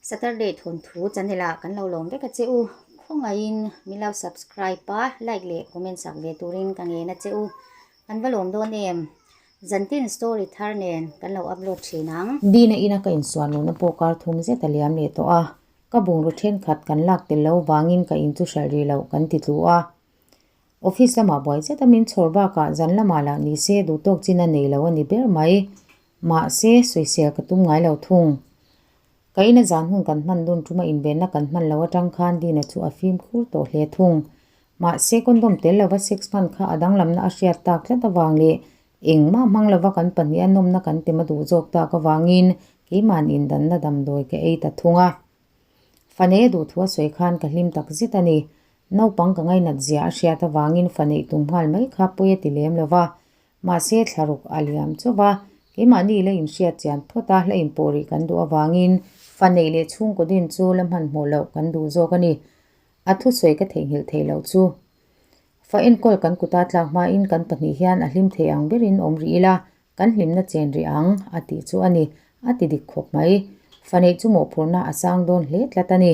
Saturday thawnthu channel ah kan lo lawm vek a che u. Khawngaihin min lo subscribe a, like leh comment sak ve turin ka ngen a che u. Kan va lawm dawn em? Zantin story thar nen kan lo upload thin ang. Dina ina ka insuan lohna pawh kar thum zet a liam leh tawh a, ka bungraw thenkhat kan lak tel lo vangin ka in chu hralh rih loh kan ti tlu a. Office lamah buai zet a min chhawr bakah zan lamah lah ni se duhtawk chin a nei lo a ni ber mai. Mahse, sawisel ka tum ngai lo thung. Ka ina zan hun kan hman dun tuma invenna kan hman lo atang khan Dina chu a fimkhur tawh hle thung. Mahse, condom tel lova sex hman kha a danglamna a hriat tak tlat avang leh engmah hmang lova kan pahniha nawmna kan tem a duh zawk tak avangin keimahn indanna damdawi ka ei ta thung a. Fanei a duhthu a sawi khan ka hlim tak zet a ni. Naupang ka ngainat zia a hriat avangin fanei tum nghal mai kha pawi a ti lem lova. Mahse thlaruk a liam chauh a, keimahni la inhriat chian phawt a, la inpawh rih kan duh avangin fa neih leh chhungkaw din chu la hmanhmawh loh kan duh zawk a ni. A thusawi ka theihnghilh theih loh chu. Fa enkawl kan kuta tlak hmain kan pahnih hian a hlim thei ang berin awm rih ila, kan hlimna chen rih ang, a tih chu a ni. A ti dik khawp mai. Fa neih chu mawhphurhna a sang dawn hle tlat a ni.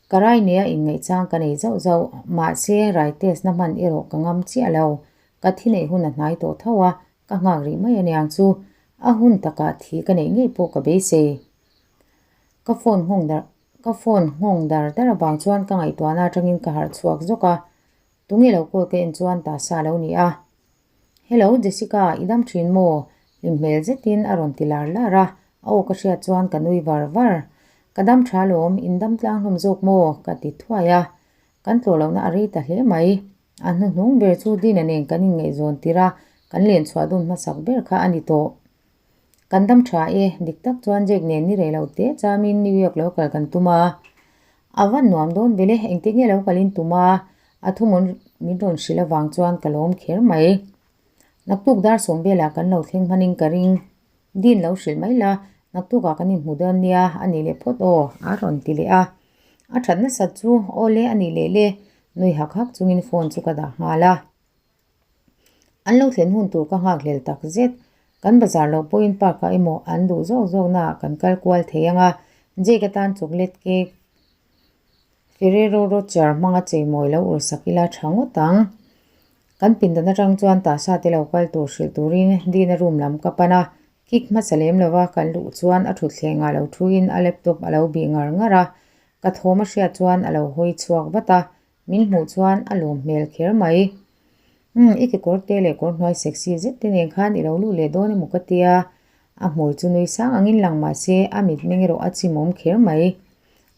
Ka rai nia inngaihchang ka nei zauh zauh, mahse rai test na hman erawh ka ngam chiah lo. Ka thi neih hun a hnai tawh tho a, ka nghak rih mai aniang chu. A hun takah thi ka neih ngei pawh ka beisei. Ka phone nghawng dar ka phone nghawng dar dar avang chuan ka ngaihtuahna atangin ka harh chhuak zawk a, tunge lo call ka en chuan ta sa lo ni a. Hello Jessica, i dam thin maw? Hlim hmel zetin a rawn ti lar lar a, a aw ka hriat chuan ka nui var var. Ka dam tha lawm, in dam tlang hlawm zawk maw? Ka ti thuai a, kan tlawh lohna a rei ta hle mai. A hnuhnung ber chu Dina nen kan inngaihzawn tir a, kan len chhuah dun hmasak ber kha a ni tawh. Kan dam tha e, dik tak chuan Jake nen ni rei lo te chamin New York lo kal kan tum a. A van nuam dawn vele, engtik nge lo kalin tum a? A thumawn min rawn hrilh avang chuan ka lawm kher mai. Naktuk dar sawm velah kan lo thleng hmanin ka ring. Dean lo hrilh mai la, naktukah kan inhmu dawn nia, a nih leh phawt aw, a rawn ti leh a. A that nasat chu, aw le, a nih leh le, nui hak hak chungin phone chu ka dah nghal a. An lo thlen hun tur ka nghak hlel tak zet. Kan bazar loh pawhin park ah emaw an duh zawk zawk naah kan kal kual thei ang a, Jake atan chocolate cake, Ferrero Rocher hmanga cheimawi lo ursak ila tha ngawt ang. Kan pindan atang chuan Tasha te lo kal tur hrilh turin Dina room lam ka pan a, kick hmasa lem lova kan luh chuan a thutthleng ah lo thuin a laptop a lo bih ngar ngar a, ka thawm a hriat chuan a lo hawi chhuak vat a, Min hmuh chuan a lawm hmel kher mai. Umm, i kekawr te leh kawr hnuai sexy zet te nen khan i lo luh leh dawn emaw ka tia. A hmui chu nui sang angin lang mah se a mitmeng erawh a chimawm kher mai.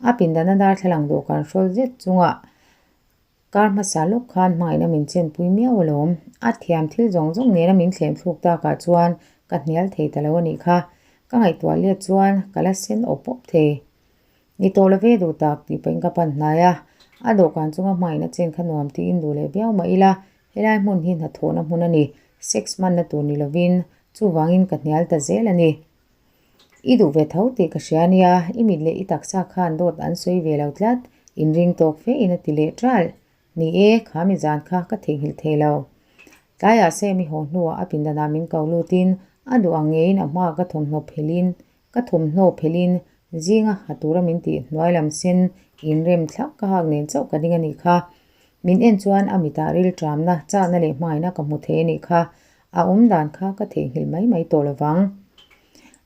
A pindana darthlalang dawhkan hrawl zet chungah kar hmasa lawk khan hmangaihna min chenpui miau alawm. A thiam thil zawng zawng nena min thlem thluk takah chuan ka hnial thei ta lo a nih kha. Ka ngaihtuah let chuan ka la sen awp awp thei. Ni tawh lo ve duh tak tih pahin ka pan hnai a, a dawhkan chunga hmaina chen kha nuam tiin duh leh viau mah ila, helai hmun hi hnathawhna hmun a ni, sex hmanna tur ni lovin, chuvangin ka hnial ta zel a ni. I duh ve tho tih ka hria nia, i mit leh i taksa khan dawt an sawi ve lo tlat, inring tawk fe in a ti leh ṭalh. Ni e, kha mi zan kha ka theihnghilh thei lo. Tlaiah Sam i haw hnuah a pindanah min ko lutin, a duh ang ngeiin a hmaah ka thawmhnaw phelhin Ka thawmhnaw phelhin zinga ha tura min tih hnuai lam sen inrem thlak ka hak nen chauh ka ding a nih kha. Min en chuan a mitah rilṭamna, chakna leh hmaina ka hmu thei a nih kha. A awm dan kha ka theihnghilh mai mai tawh lovang.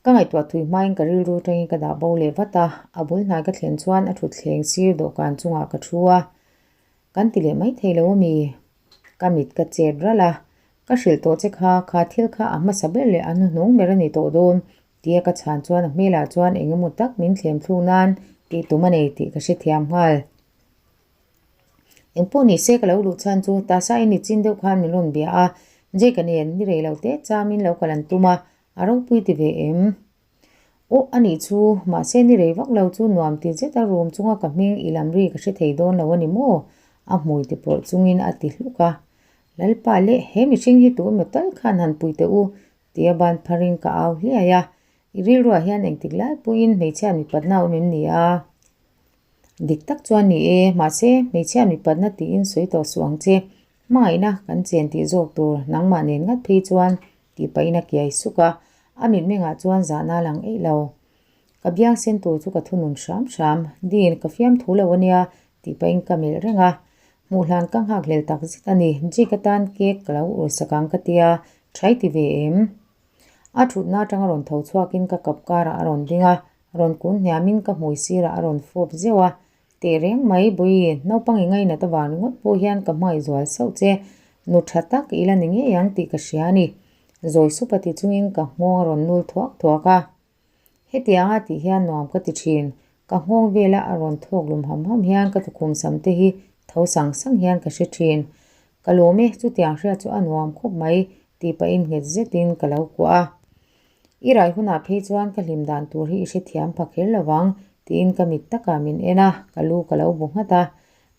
Ka ngaihtuah thui hmain ka rilru tangin ka dah bo leh vat a, a bul hnai ka thlen chuan a thutthleng sir dawhkan chungah ka thu a. Kan ti leh mai thei lo a mi? Ka mit ka chet ralh a, Ka hrilh tawh che kha, kha thil kha a hmasa ber leh a hnuhnung ber a ni tawh dawn, tia ka chhan chuan a hmelah chuan eng emaw tak min thlem thluk nan tih tum a nei tih ka hrethiam nghal. Engpawh ni se ka lo luh chhan chu tasa i ni chin deuh khan min rawn bia a, Jake-a nen ni rei lo te chamin lo kal an tum a, a ropui ti ve em? Aw a nih chu, mahse ni rei vak lo chu nuam ti zet a room chunga ka hming i lam ri ka hre thei dawn lo a ni maw? A hmui ti pawrh chungin a ti hluk a. Lalpa leh he mihring hi tu emaw tal khan han pui teh u tia ban pharin ka au hliai a, i rilruah hian engtik lai puiin hmeichhia mipatna a awm em ni a? Dik tak chuan ni e, mahse hmeichhia mipatna tiin sawi tawh suh ang che, hmangaihna kan chen tih zawk tur nangmah nen ngat phei chuan tih pahin a kiai suk a, a mitmengah chuan zahna a lang eih lo. Ka biang sen tur chu ka thunun hram hram. Dean, ka fiamthu lo ania tih pahin ka melh reng a. Hmuh hlan ka nghak hlel tak zet a ni. Jake atan cake ka lo ursak ang ka tia, thai ti ve em? A thutna atanga rawn tho chhuakin ka kap karah a rawn ding a, rawn kun hniamin ka hmui sirah a rawn fawp zeuh a. Teh reng mai Bawi, naupang i ngainat avang ringawt pawh hian ka hmangaih zual sauh che. Nu tha tak i la ni ngei ang tih ka hria a ni. Zawi sup a ti chungin ka nghawng a rawn nul thuak thuak a. Hetianga tih hian nuam ka ti thin. Ka nghawng vela a rawn thawk lum ham ham hian ka tukhum sam te hi tho sang sang hian ka hre thin. Ka lawm e, chutiang hriat chu a nuam khawp mai tih pahin nghet zetin ka lo kuah a. I rai hunah phei chuan ka hlim dan tur hi i hrethiam pha kher lo vang tiin ka mit takah min en a, ka lu ka lo bu nghat a.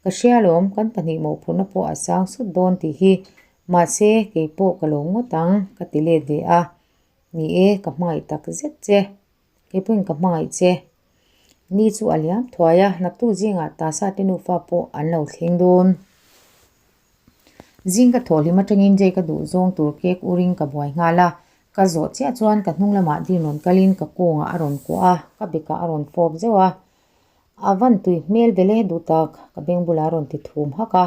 Ka hria lawm, kan pahnih mawhphurhna pawh a sang sut dawn tih hi. Mahse, kei pawh ka lawm ngawt ang, ka ti let ve a. Ni e, ka hmangaih tak zet che. Kei pawhin ka hmangaih che. Ni chu a liam thuai a, naktuk zingah Tasa te nufa pawh an lo thleng dawn. Zing ka thawh hlim atangin Jay ka duh zawng tur cake uring ka buai nghal a. Ka zawh chiah chuan ka hnung lamah din rawn kalin ka kawngah a rawn kuah a, ka bekah a rawn fawp zeuh a. A van tui hmel vele duh tak, ka beng bulah a rawn ti thum hak a.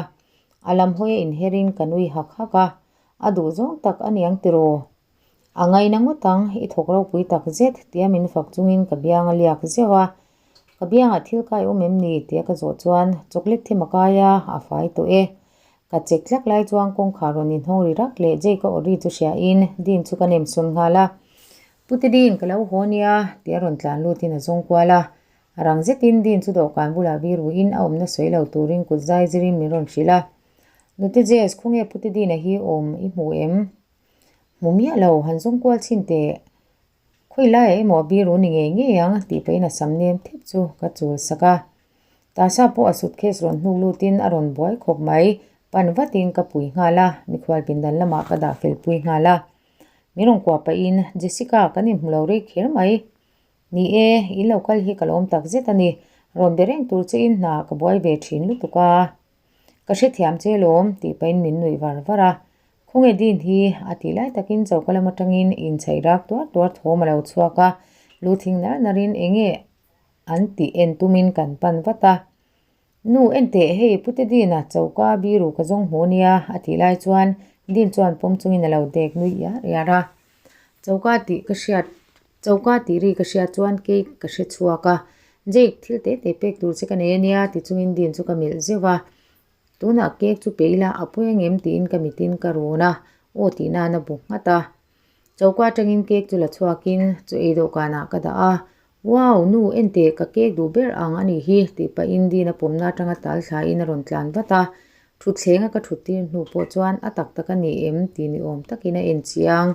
A lam hawi a inherin ka nui hak hak a. A duh zawng tak a niang tiraw? A ngaina ngawt ang, i thawk ropui tak zet, tia min fak chungin ka biang a liak zeuh a. Ka biangah thil kai awm em ni? tia ka zawh chuan chocolate them a kai a, a fai tawh e. Ka chek tlak lai chuan kawngkhar rawn inhawng ri rak leh Jake a awri chu hriain Dean chu ka nem sawn nghal a. Pute Dean, ka lo haw nia, tia rawn tlan lutin a zawng kual a. Rang zetin Dean chu dawhkan bulah vi ruin a awmna sawi lo turin kut zai zirin min rawn hrilh a. Nute Jess, khawnge Pute Dean-a hi awm i hmu em? Hmu miah lo, han zawng kual chhin teh. Khawi laiah emaw a biru ni ngei ngei ang tih pahin a sam nem thep chu ka chul sak a. Tasa pawh a suitcase rawn hnuk lutin a rawn buai khawp mai. Pan vatin ka pui nghal a, mikhual pindan lamah ka dah fel pui nghal a. Min rawn kuah pahin, Jessica, kan inhmu lo rei kher mai. Ni e, in lo kal hi ka lawm tak zet a ni. Rawn be reng tur che in hna ka buai ve thin lutuk a. Ka hrethiam che lawm tih pahin min nuih var var a. Khawnge Dean hi a tih lai takin choka lam atangin inchhaih rak tuar tuar thawm a lo chhuak a, lu thing nar narin enge an tih en tumin kan pan vat a. Nu enteh hei Pute Dean-a choka biru ka zawng hmu nia a tih lai chuan Dean chuan pawm chungin a lo dek nui iar iar a. Choka tih ka hriat choka tih ri ka hriat chuan cake ka hre chhuak a, Jake thil te te pek tur che ka nei ania ti chungin Dean chu ka melh zeuh a. Tunah cake chu pe ila a pawi angem tiin ka mitin ka rawn a, aw tih nan a bu nghat a. Choka atangin cake chu la chhuakin chaw ei dawhkanah ka dah a, Wow! Nu enteh ka cake duh ber ang a nih hi tih pahin Dean a pawmna atanga tal thlain a rawn tlan vat a. Thutthleng a ka thut tir hnu pawh chuan a tak tak a ni em tih ni awm takin a en chiang.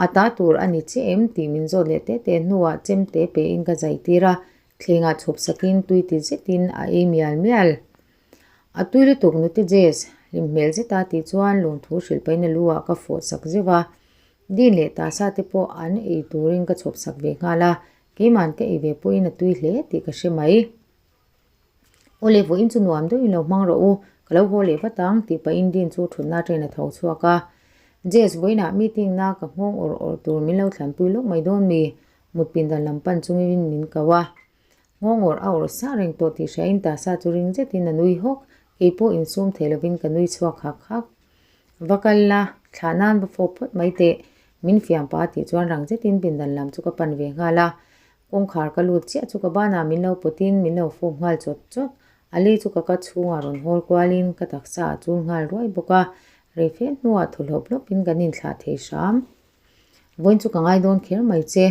A ta tur a ni che em tih min zawt leh tete hnuah chemte pein ka zai tir a, thlengah chhawp sakin tui ti zetin a ei mial mial. A tui lutuk nute Jess, hlim hmel zeta tih chuan lawmthu hrilh pahin a lu ah ka fawh sak zeuh a. Dean leh Tasa te pawh an ei turin ka chhawp sak ve nghal a, keiman ka ei ve pawhin a tui hle tih ka hre mai. Awle vawiin chu nuam deuhin lo hmang rawh u, ka lo haw leh vat ang tih pahin Dean chu thutna atangin a tho chhuak a. Jess, vawiinah meeting na ka nghawng awrh awrh tur min lo thlanpui lawk mai dawn mi? Mut pindan lam pan chungin min ko a. Nghawng awrh a awrh sa reng tawh tih hriain Tasa chu ring zetin a nui hawk, kei pawh insum thei lovin ka nui chhuak hak hak. Va kal la, thlah nan va fawp phawt mai teh, min fiam pah tih chuan rang zetin pindan lam chu ka pan ve nghal a. Kawngkhar ka lut chiah chu ka banah min lo pawtin min lo fawp nghal chawt chawt. A lei chu ka ka chhungah rawn hawl kualin ka taksa a chul nghal ruai bawk a, rei fe hnuah thaw hlawp hlawpin kan inthlah thei hram. Vawiin chu ka ngai dawn kher mai che,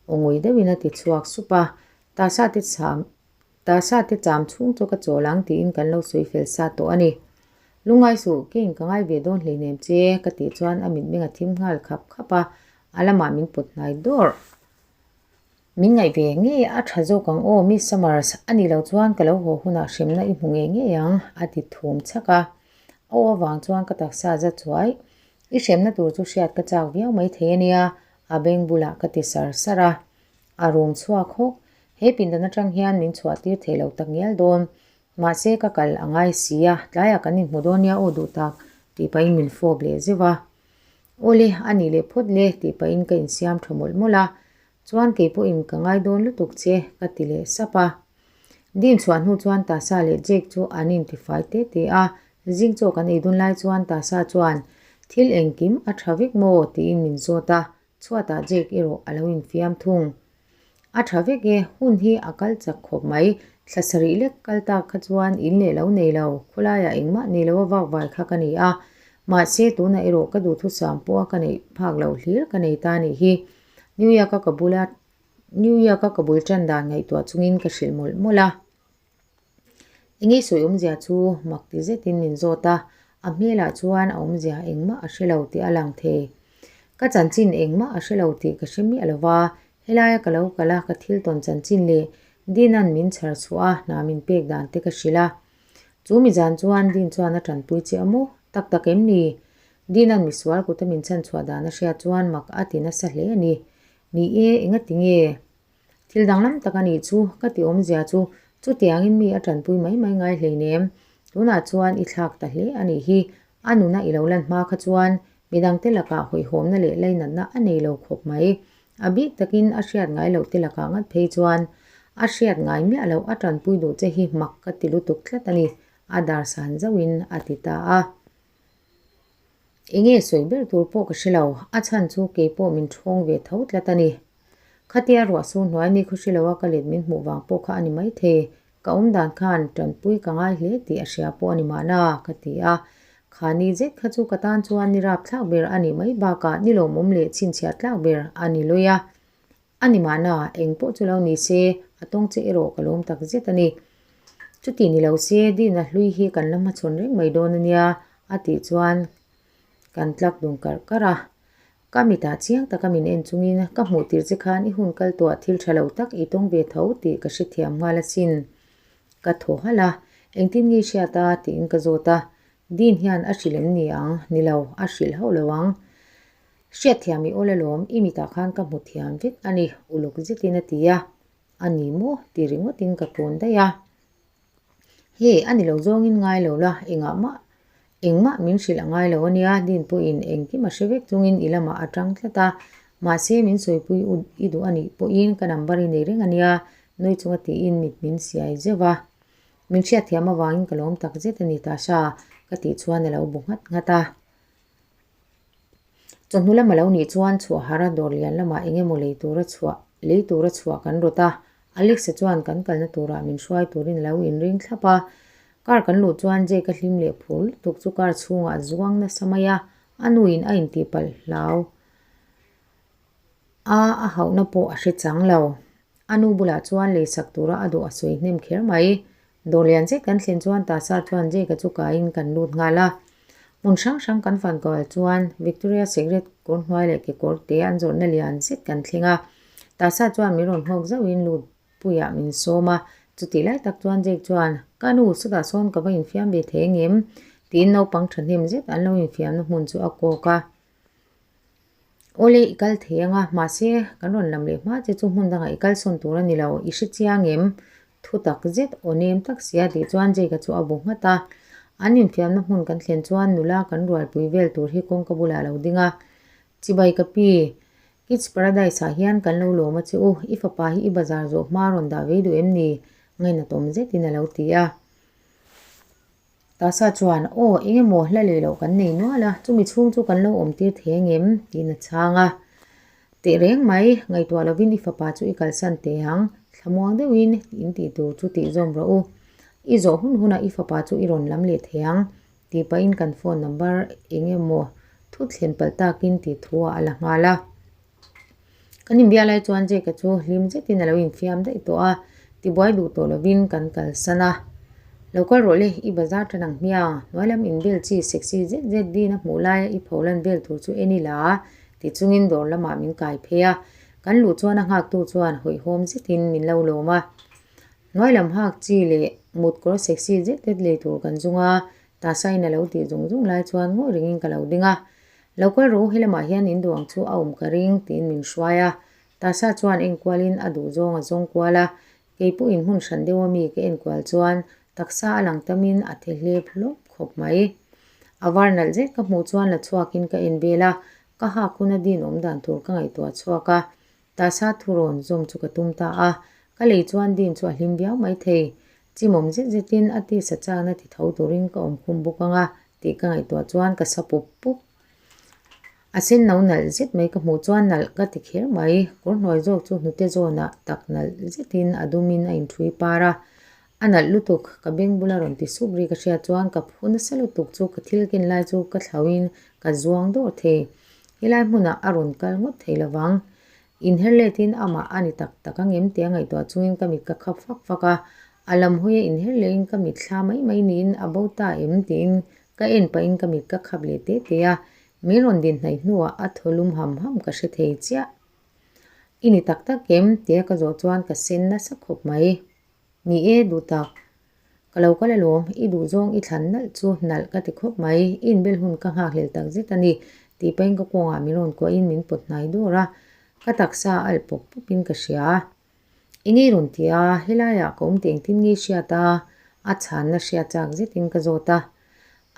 aw ngui deuhin a ti chhuak sup a, Tasa te cham Tasa te cham chhung chu ka chawl ang tiin kan lo sawi fel sa tawh a ni. Lungngai suh, keiin ka ngai ve dawn hleinem che ka tih chuan a mitmeng a thim nghal khap khap a, a lamah min pawt hnai dawrh. Min ngaih ve ngei a tha zawk ang aw Miss Summers, a nih loh chuan ka lo haw hunah hremna i hmu ngei ngei ang a ti thum chhak a. A aw avang chuan ka taksa za chuai. I hremna tur chu hriat ka chak viau mai thei a nia, a beng bulah ka ti sar sar a. A rum chhuak hawk. He pindan atang hian min chhuah tir thei lo tak ngial dawn. Mahse ka kal a ngai si a, tlaiah kan inhmu dawn nia aw duh tak tih pahin min fawp leh zeuh a. Awle, a nih leh phawt le tih pahin ka insiam tha mawlh mawlh a. Chuan kei pawhin ka ngai dawn lutuk che ka ti leh sap a. Din chhuah hnu chuan Tasa leh Jake chu an intifai te te a, zing chaw kan ei dun lai chuan Tasa chuan Thil engkim a tha vek maw? tiin min zawt a, chhuatah Jake erawh a lo infiam thung. A tha vek e, hun hi a kal chak khawp mai, thla sarih lek kal tak kha chuan in leh lo nei lo, khawlaiah engmah nei lo a vak vai kha ka ni a, mahse tunah erawh ka duhthusam pawha ka neih phak loh hlir ka nei ta nih hi. New York a ka bula New York a ka bul tan dan ngaihtuah chungin ka hrilh mawlh mawlh a. Eng nge sawi awmzia chu mak ti zetin min zawt a, a hmelah chuan a awmzia engmah a hre lo tih a lang thei. Ka chanchin engmah a hre lo tih ka hre miah lo va, helaia ka lo kal a, ka thil tawn chanchin leh Dina'n min chhar chhuah a, hna min pek dan te ka hrilh a. Chu mi zan chuan Din chuan a tanpui che a maw? Tak tak em ni? Dina'n misual kuta min chhan chhuah dan a hriat chuan mak a ti nasa hle a ni. Ni e, engati nge? Thil danglam tak a nih chu, ka ti awmzia chu chutiangin mi a tanpui mai mai ngai hleinem. Tunah chuan i thlak ta hle a nih hi, a nuna i lo lan hma kha chuan midangte lakah hawihhawmna leh lainatna a nei lo khawp mai. A bik takin a hriat ngai loh te lakah ngat phei chuan a hriat ngai miah loh a tanpui duh che hi mak ka ti lutuk tlat a ni, a dar san zauhin a ti ta a. Enge sawi ber tur pawh ka hre lo, a chhan chu kei pawh min ṭhawng ve tho tlat a ni. Khatia ruah sur hnuai ni khaw hre loa ka let min hmuh vang pawh kha a ni maithei, ka awm dan khan ṭanpui ka ngai hle tih a hria pawh a ni mahna, ka ti a. Kha ni zet kha chu ka tan chuan ni rapthlak ber a nih mai bakah ni lawmawm leh chhinchhiah tlak ber a ni lawih a. A ni mahna, eng pawh chu lo ni se, a tawng che erawh ka lawm tak zet a ni. Chuti ni lo se, Dina hlui hi kan la hmachhawn reng mai dawn a nia, a tih chuan kan tlak dun karh karh a. Ka mitah chiang taka min en chungin ka hmuh tir che khan i hun kal tuah thil tha lo tak i tawng ve tho tih ka hrethiam nghal asin. Ka thaw halh a, engtin nge i hriat a? tiin ka zawt a. Din hian a hrilh em ni ang? Ni lo, a hrilh hauh lo ang. Hriatthiam i awl alawm, i mitah khan ka hmu thiam vek a ni, uluk zetin a ti a. A ni maw? ti ringawtin ka kun daih a. Hei, a ni lo zawngin ngai lo la, engah mah engmah min hrilh a ngai lo a nia, Din pawhin engkim a hre vek chungin i lamah a tang tlat a, mahse min sawipui u i duh a nih pawhin ka number i nei reng a nia, nui chunga tiin mit min siai zeuh va. Min hriatthiam avangin ka lawm tak zet a ni Tasha, ka tih chuan a lo bu nghat nghat a. Chawhnu lam a lo nih chuan chhuahhara dawr lian lamah eng emaw lei tura chhuah lei tura chhuah kan rawt a, Alex-a chuan kan kalna turah min hruai turin a lo inring thlap a. Car kan luh chuan Jake-a hlim leh phur lutuk chu car chhungah a zuang nasa mai a, a nuin a intihpalh hlau a, a hauhna pawh a hre chang lo. A nu bulah chuan leisak tura a duh a sawi hnem kher mai. Dawr lian zet kan thlen chuan Tasa chuan Jake-a chu kaiin kan lut nghal a. Hmun hrang hrang kan fan kual chuan Victoria Secret kawr hnuai leh kekawr te an zawrhna lian zet kan thleng a. Tasa chuan min rawn nghawk zauhin lut puiah min sawm a. Chutih lai tak chuan Jake chuan, Ka nu, sawtah sawn ka va infiam ve thei engem? tiin naupang thahnem zet an lo infiamna hmun chu a kawk a. Awle i kal thei ang a, mahse kan rawn lam leh hma che chu hmun dangah i kal sawn tur a ni lo, i hre chiang em? Thu tak zet aw nem tak sia tih chuan Jake-a chu a bu nghat a. An infiamna hmun kan thlen chuan nula kan rualpui vel tur hi kawngka bulah a lo ding a. Chibai ka pi, Kids Paradise-ah hian kan lo lawm a che u, i fapa hi i bazar zawh hma rawn dah vei duh em ni? Ngainatawm zetin a lo ti a. Tasa chuan, Aw, eng emaw hla leh loh kan nei nual a, chumi chhung chu kan lo awm tir thei ang em? tiin a chhang a. Teh reng mai, ngaihtuah lovin i fapa chu i kalsan teh ang, thlamuang deuhin in tih tur chu tih zawm rawh u. I zawh hun hunah i fapa chu i rawn lam leh thei ang, tih pahin kan phone number eng emaw thut thlen palh takin tih thuah a la nghal a. Kan inbiak lai chuan Jake-a chu hlim zetin a lo infiam daih tawh a, tibuai duh tawh lovin kan kalsan a. Lo kal rawh le, i bazar tan ang hmiang, hnuai lam inbel chi sexy zet zet din a hmuh laia i pho lan vel tur chu en ila ti chungin dawr lamah min kai phei a. Kan luh chuan a nghaktu chuan hawihhawm zetin min lo lawm a. Hnuai lam hak chi leh mut kawr sexy zet zet lei tur kan zung a, Tasa-in a lo tih zung zung lai chuan ngawi ringin ka lo ding a. Lo kal rawh u, helamah hian in duh ang chu a awm ka ring, tiin min hruai a. Tasa chuan enkualin a duh zawng a zawng kual a, kei pawhin hmun hran deuh ami ka enkual chuan taksa a lang tamin a the hlep hlawp khawp mai. A var nalh zet ka hmuh chuan la chhuakin ka en vel a, ka hak hun a din awm dan tur ka ngaihtuah chhuak a. Tasa thurawn zawm chu ka tum ta a, ka lei chuan Dean chu a hlim viau maithei. Chimawm zet zetin a tisa chakna ti tho turin ka awm khum bawk ang a tih ka ngaihtuah chuan ka sa pup pup. A sen no nalh zet mai ka hmuh chuan nalh ka ti kher mai. Kawr hnuai zawk chu hnute zawnah tak nalh zetin a dumin a inṭhui par a. A nalh lutuk, ka beng bula rawn ti sup ri ka hriat chuan ka phu nasa lutuk chu ka thil ken lai chu ka thlauhin ka zuang dawr thei. Helai hmunah a rawn kal ngawt thei lovang. Inher letin amah a ni tak tak ang em tia ngaihtuah chungin ka mit ka khap fak fak a, a lam hawia inher lehin ka mit thla mai mai niin a bo ta em tiin ka en pahin ka mit ka khap leh te te a, min rawn din hnaih hnuah a thaw lum ham ham ka hre thei chiah. I ni tak tak em? tia ka zawh chuan ka sen nasa khawp mai. Ni e, duh tak. Ka lo kal alawm, i duh zawng i thlan nalh chu nalh ka ti khawp mai, i inbel hun ka nghakhlel tak zet a ni, tih pahin ka kawngah min rawn kuahin min pawt hnai dawr a, ka taksa a alh pawp pawpin ka hria. I ngei rawn ti a, helaiah ka awm tih engtin nge i hriat a? A chhanna hriat chak zetin ka zawt a.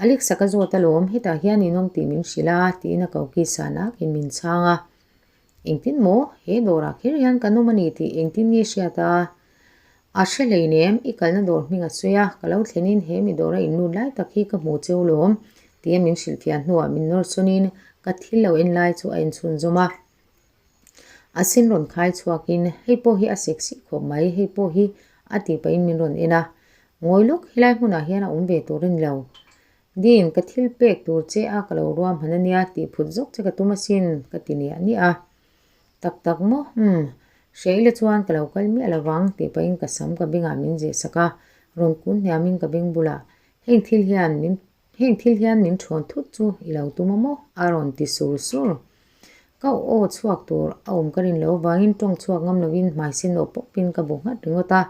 Alexa ka zawt alawm, hetah hian in awm tih min hrilh a, tiin a koki san akin min chhang a. Engtin maw? He dawrah kher hian kan awm a ni tih engtin nge hriat a? A hre hleinem, i kalna dawr hming a sawi a, ka lo thlenin he mi dawra in lut lai tak hi ka hmu cheu lawm, tia min hrilhfiah hnuah min nawr sawnin ka thil lo en lai chu a inchhunzawm a. A sen rawn khai chhuakin, Hei pawh hi a sexy khawp mai, hei pawh hi a tih pahin min rawn en a. Ngawi lawk, helai hmunah hian a awm ve tur a ni lo. Dean, ka thil pek tur che a ka lo ruahman a nia tih phut zawk che ka tum asin, ka ti niah niah a. Tak tak maw? Umm, hria ila chuan ka lo kal miah lo vang tih pahin ka sam ka bengah min zeh sak a, rawn kun hniamin ka beng bulah, Heng thil hian min heng thil hian min thawn thut chu i lo tum a maw? a rawn ti sur sur. Ka aw chhuak tur a awm ka rin lo avangin tawng chhuak ngam lovin hmai sen awp awpin ka bu nghat ringawt a,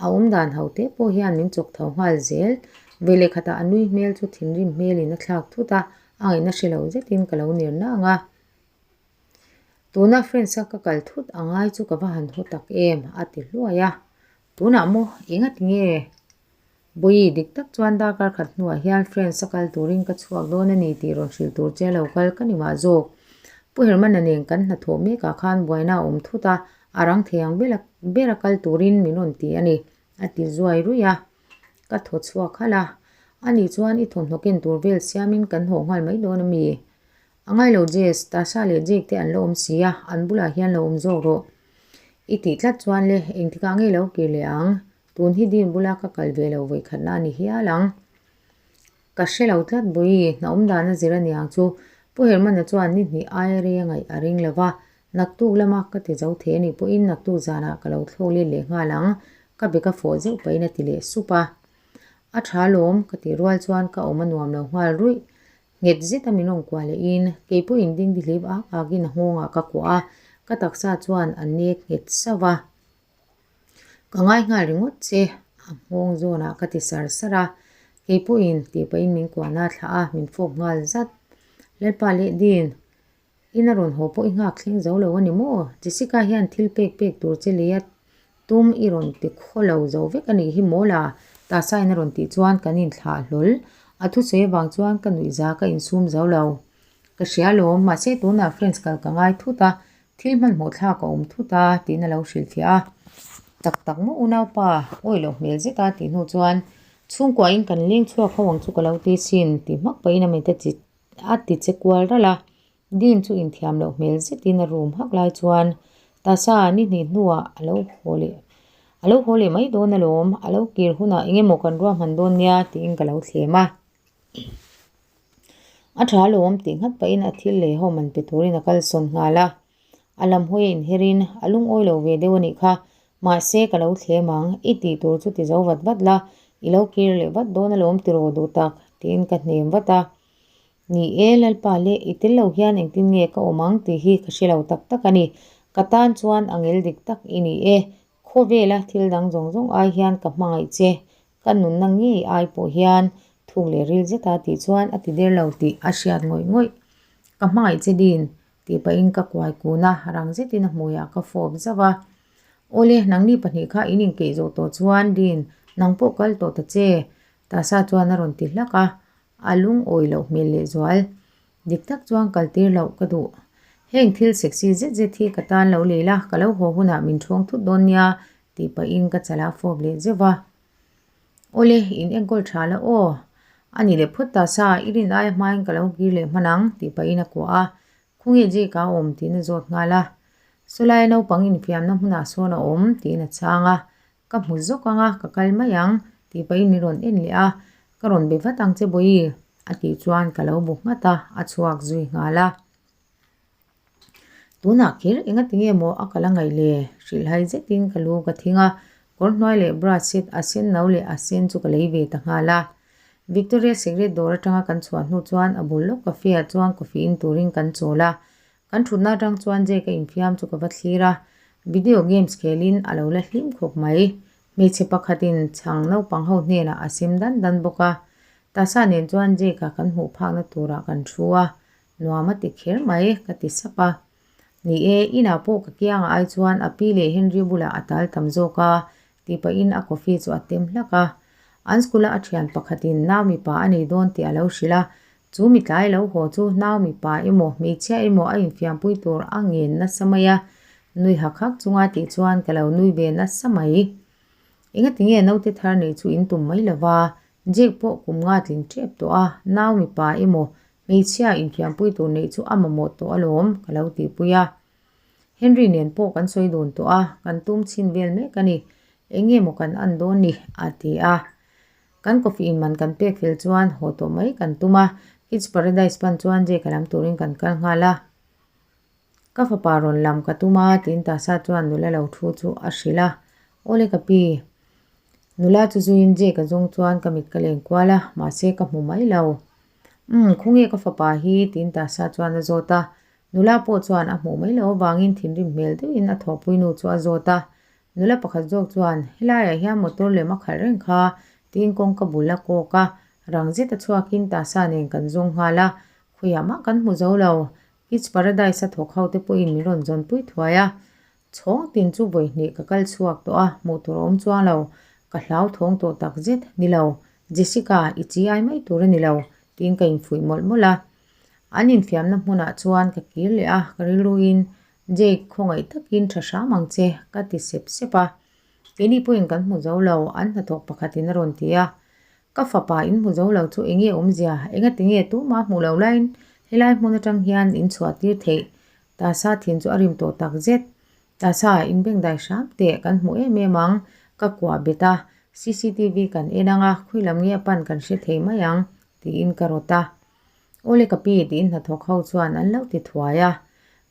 a awm dan ho te pawh hian min chawk tho nghal zel. Veleh khatah a nui hmel chu thinrim hmelin a thlak thut a, a ngaihna hre lo zetin ka lo ner nang a. Tuna friends a ka kal thut a ngai chu ka va han haw tak em a ti hluai a. Tunah maw engati nge? Bawi, dik tak chuan darkar khat hnuah hian Friends a kal turin ka chhuak dawn a ni tih rawn hrilh tur che lo kal ka ni mah zawk. Pu Hermana nen kan hnathawh mekah khan buaina a awm thut a, a rang thei ang bela bera kal turin min rawn ti a ni, a ti zuai ruih a. Ka thaw chhuak halh a, ani chuan i thawmhnaw ken tur vel siamin kan hawh nghal mai dawn a mi? A ngai lo Jess, Tasha leh Jake te an la awm si a, an bulah hian lo awm zawk rawh. I tih tlat chuan le, engtikah nge lo kir leh ang? Tun hi Dean bula ka kal ve lo vawikhatna a ni hial ang. Ka hre lo tlat Bawi, hna awm dan a zir a niang chu. Pu Hermana chuan ni hnih aia rei a ngaih a ring lo va, naktuk lama ka ti zo thei a nih pawhin naktuk zanah ka lo thlawk let leh nghal ang, ka be ka fawh zeuh pahin a ti leh sup a. A tha lawm, ka tih rual chuan ka awm a nuam lo nghal ruih. Nghet zeta min rawn kuah lehin kei pawhin dingdihlip ak akin a nghawngah ka kuah a, ka taksa chuan a nek nghet sauh va. Ka ngai nghal ringawt che, a nghawng zawnah ka ti sar sar a, kei pawhin tih pahin min kuahna a thlah a, min fawp nghal zat. Lalpa leh Dean, ina rawn haw pawh i nghak thleng zo lo a ni maw? Jessica hian thil pek pek tur che lei a tum i rawn ti khaw lo zo vek a nih hi maw la? Tasa in a rawn tih chuan kan inthlah hlawl. A thusawi avang chuan ka nuihza ka insum zo lo. Ka hria alawm, mahse tunah friends kal ka ngai thut a, Thil hmanhmawh thlak a awm thut a, tiin a lo hrilhfiah a. Tak tak maw unaupa, awi loh hmel zet a tih hnu chuan chhungkuain kan leng chhuak ho ang chu ka lo ti sin tih hmak pahin a mite chi a ti che kual ralh a. Dean chu inthiam loh hmel zetin a room hak lai chuan Tasa ni hnih hnuah a lo haw leh a lo haw leh mai dawn alawm, a lo kir hunah eng emaw kan ruahman dawn nia tiin ka lo thlem a. A tha alawm tih nghat pahin a thil lei ho man pe turin a kalsawn nghal a. A lam hawi a inherin a lungawi lo ve deuh a nih kha. Mahse ka lo thlem ang, i tih tur chu ti zo vat vat la, i lo kir leh vat dawn alawm ti rawh duh tak tiin ka hnem vat a. Ni e Lalpa le, i tel lo hian engtin nge ka awm ang tih hi ka hre lo tak tak a ni. Ka tan chuan a ngel dik tak i ni e, khawvela thil dang zawng zawng ai hian ka hmangaih che Ka nunna ngei ai pawh hian thuk leh ril zeta tih chuan a ti der lo tih a hriat ngawih ngawih. Ka hmangaih che din tih pahin ka kuai kun a, rang zetin a hmuiah ka fawp zauh a. Awle, nangni pahnih kha in inkeih zawh tawh chuan Din, nang pawh kal tawh ta che, Tasa chuan a rawn ti hlak a, a lungawi loh hmel lehzual. Dik tak chuan kal tir loh ka duh. Heng thil sexy zet zet hi ka tan lo lei la, ka lo haw hunah min ṭhawng thut dawn nia, tih pahin ka chala fawp leh zeuh va. Awle, in enkawl ṭha la aw. A ni leh phawt ta sa, i rin aia hmain ka lo kir leh hman ang, tih pahin a kuah a. Khawnge Jake a awm tiin a zawt nghal a. Sawlai naupang infiamna hmunah sawn a awm, tiin a chhang a. Ka hmu zawk ang a, ka kal mai ang, tih pahin min rawn en leh a. Ka rawn be vat ang che Bawihi, a tih chuan ka lo bu nghat a, a chhuak zui nghal a. Tunah kher engati nge maw a kal a ngaih le? Hrilhhai zetin ka lu ka thing a, kawr hnuai leh bra set a sen no leh a sen chu ka lei ve ta nghal a. Victoria Secret dawr atanga kan chhuah hnu chuan a bul lawk cafe ah chuan coffee in turin kan chawl a. Kan thutna atang chuan Jake a infiam chu ka va thlir a, video games khelin a lo la hlim khawp mai. Hmeichhe pakhatin chhang naupang ho hnenah a sem dan dan bawk a. Tasa nen chuan Jake-a kan hmuh phakna turah kan thu a, Nuam a ti kher mai, ka ti sap a. Ni e, inah pawh ka kiangah ai chuan a pi leh Henry bulah a tal tam zawk a, tih pahin a coffee chu a tem hlak a. An school-a a thian pakhatin nau mipa a nei dawn tih a lo hrilh a, chu mitlai lo haw chu nau mipa emaw hmeichhia emaw a infiampui tur a ngen nasa mai a, nui hak hak chunga tih chuan ka lo nui ve nasa mai. Engati nge naute thar neih chu in tum mai lova, Jake pawh kum nga tling tep tawh a, nau mipa emaw Hmeichhia infiampui tur neih chu a mamawh tawh alawm, ka lo tihpui a. Henry nen pawh kan sawi dun tawh a, kan tum chhin vel mek a ni. Eng nge maw kan an dawn ni? a ti a. Kan coffee in man kan pek fel chuan haw tawh mai kan tum a, Kids Paradise pan chuan Jake-a lam turin kan kal nghal a. Ka fapa rawn lam ka tum a, tiin Tasa chuan nula lo thu chu a hrilh a. Awle ka pi. Nula chu zuiin Jake-a zawng chuan ka mit ka len kual a, mahse ka hmu mai lo. Umm, khawnge ka fapa hi? tiin Tasa chuan a zawt a. Nula pawh chuan a hmuh mai loh avangin thinrim hmel deuhin a thawhpui nu chu a zawt a. Nula pakhat zawk chuan, Helaiah hian motor lem a khalh reng kha, tiin kawngka bul a kawk a. Rang zet a chhuakin Tasa nen kan zawng nghal a, khawiah mah kan hmu zo lo. Kids Paradise a thawk ho te pawhin min rawn zawnpui thuai a. Chhawng tin chu vawi hnih ka kal chhuak tawh a, hmuh tur a awm chuang lo. Ka hlauthawng tawh tak zet, Ni lo, Jessica, i chi ai mai tur a ni lo, tiin ka infuih mawlh mawlh a. An infiamna hmunah chuan ka kir leh a, ka rilruin, Jake, khawngaih takin tha hram ang che, ka ti sep sep a. Keini pawhin kan hmu zo lo, an hnathawk pakhatin a rawn ti a. Ka fapa in hmu zo lo chu enge awmzia? Engati nge tumah hmuh lo laiin helai hmun atang hian in chhuah tir theih? Tasa thin chu a rim tawh tak zet. Tasa in bengdai hram teh kan hmu em em ang. Ka kuah bet a, cctv kan en ang a, khawi lam nge a pan kan hre thei mai ang, tiin ka rawt a. Awle ka pi tiin hnathawk ho chuan an lo ti thuai a.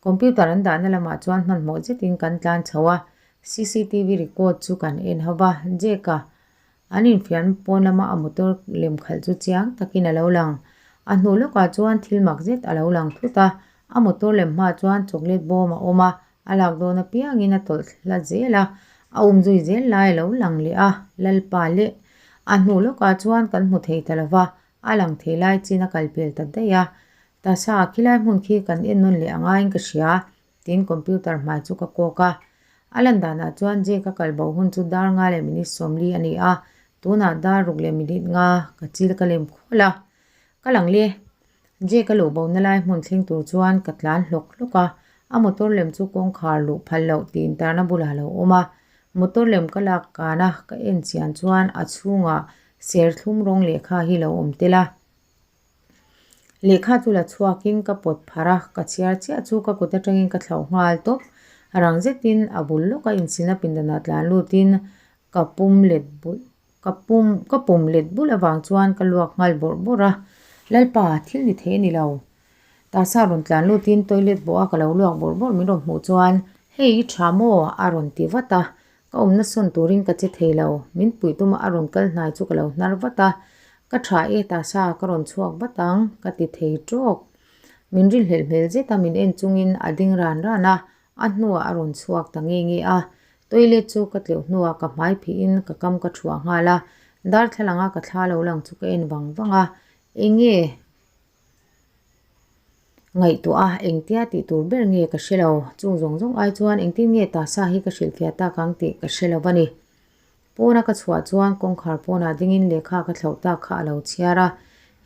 Computer an dahna lamah chuan hmanhmawh zetin kan tlan chho a, cctv record chu kan en ho va, Jake-a An infiam pawn lama a motor lem khalh chu chiang takin a lo lang. A hnu lawkah chuan thil mak zet a lo lang thut a, a motor lem hmaah chuan chocolate bawm a awm a, a lak dawn apiangin a tawlh hla zel a, a um zui zel lai a lo lang leh a, Lalpa leh a hnu lawkah chuan kan hmu thei ta lova, a lang thei lai chin a kal pel ta daih a. Tasa khilai hmun khi kan en nawn leh angaiin ka hria, Tin, computer hmai chu ka kawk a. A lan danah chuan Jake a kal bo hun chu dar nga leh minute 40 a ni a, tunah dar ruk leh minute nga ka chil ka lem khawl a. Ka lang le. Jake a luh bona lai hmun thleng tur chuan ka tlan hlawk hlawk a, a motor lem chu kawngkhar luh phal loh tih intarna bulah a lo awm a. Motor lem ka lak kan a, ka en chian chuan a chhungah serthlum rawng lehkha hi lo awm tel a. Lehkha chu la chhuakin ka pawt pharh a, ka chhiar chiah chu ka kut atangin ka thlauh nghal tawp. Rang zetin a bul lawka insilna pindanah tlan lutin ka pum let bul ka pum ka pum let bul avang chuan ka luak nghal bawrh bawrh a. Lalpa, thil ni thei a ni lo. Tasa rawn tlan lutin toilet bawha ka lo luak bawrh bawrh min rawn hmuh chuan, Hei i tha maw? a rawn ti vat a. Ka awmna sawn turin ka che thei lo, min puih tuma a rawn kal hnai chu ka lo hnar vat a, Ka tha e tasa ka rawn chhuak vat ang, ka ti thei tawk. Min rinhlelh hmel zet a min en chungin a ding ran ran a, a hnuah a rawn chhuak ta nge nge a. Toilet chu ka tleuh hnuah ka hmai phihin ka kam ka thuah nghal a, darthlalanga ka thla lo lang chu ka en vang vang a, Enge? Ngaihtuah a, engtia tih tur ber nge ka hre lo. Chung zawng zawng ai chuan engtin nge tasa hi ka hrilhfiah tak ang tih ka hre lo a ni. Pawna ka chhuah chuan kawngkhar pawnah dingin lehkha ka thlauh tak kha a lo chhiar a,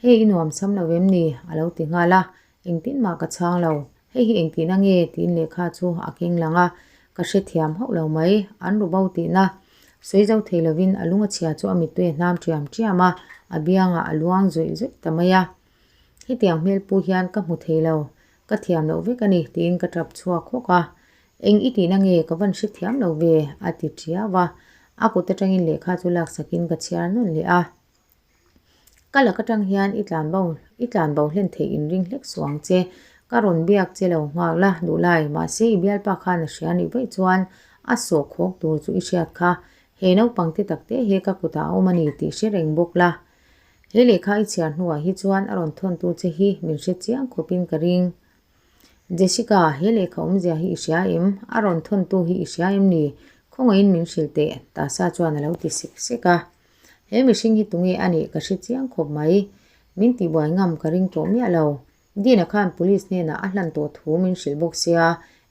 Hei i nuam sam lo em ni? a lo ti nghal a, engtin mah ka chhang lo. Hei hi engtihna nge? tiin lehkha chu a keng lang a, ka hrethiam hauh lo mai. An ru bo tihna sawi zo thei lovin a lung a chhia chu a mittui a hnam ṭiam ṭiam a, a biangah a luang zawih zawih ta mai a. Hetiang hmel pu hian ka hmu thei lo, ka thiam loh vek a ni tiin ka ṭap chhuak hawk a. Eng i tihna nge ka van hrethiam lo ve? a ti ṭiau a, a kut aṭangin lehkha chu laksakin ka chhiar nawn leh a. Ka lak atang hian i tlan bo i tlan bo hlen theih in ring hlek suh ang che. Ka rawn biak che lo nghak la duh lai, mahse i bialpa khan a hria nih vaih chuan a sawh khawk tur chu i hriat kha. He naupang te tak te hi ka kutah a awm a ni tih hre reng bawk la. He lehkha i chhiar hnuah hi chuan a rawn thawntu che hi min hre chiang khawpin ka ring. Jessica, he lehkha awmzia hi i hria em? A rawn thawntu hi i hria em ni? Khawngaihin min hrilh teh, Tasa chuan a lo ti sek sek a. He mihring hi tunge a nih ka hre chiang khawp mai. Min tihbuai ngam ka ring tawh miah lo. Dina khan police hnenah a hlan tawh thu min hrilh bawk sia,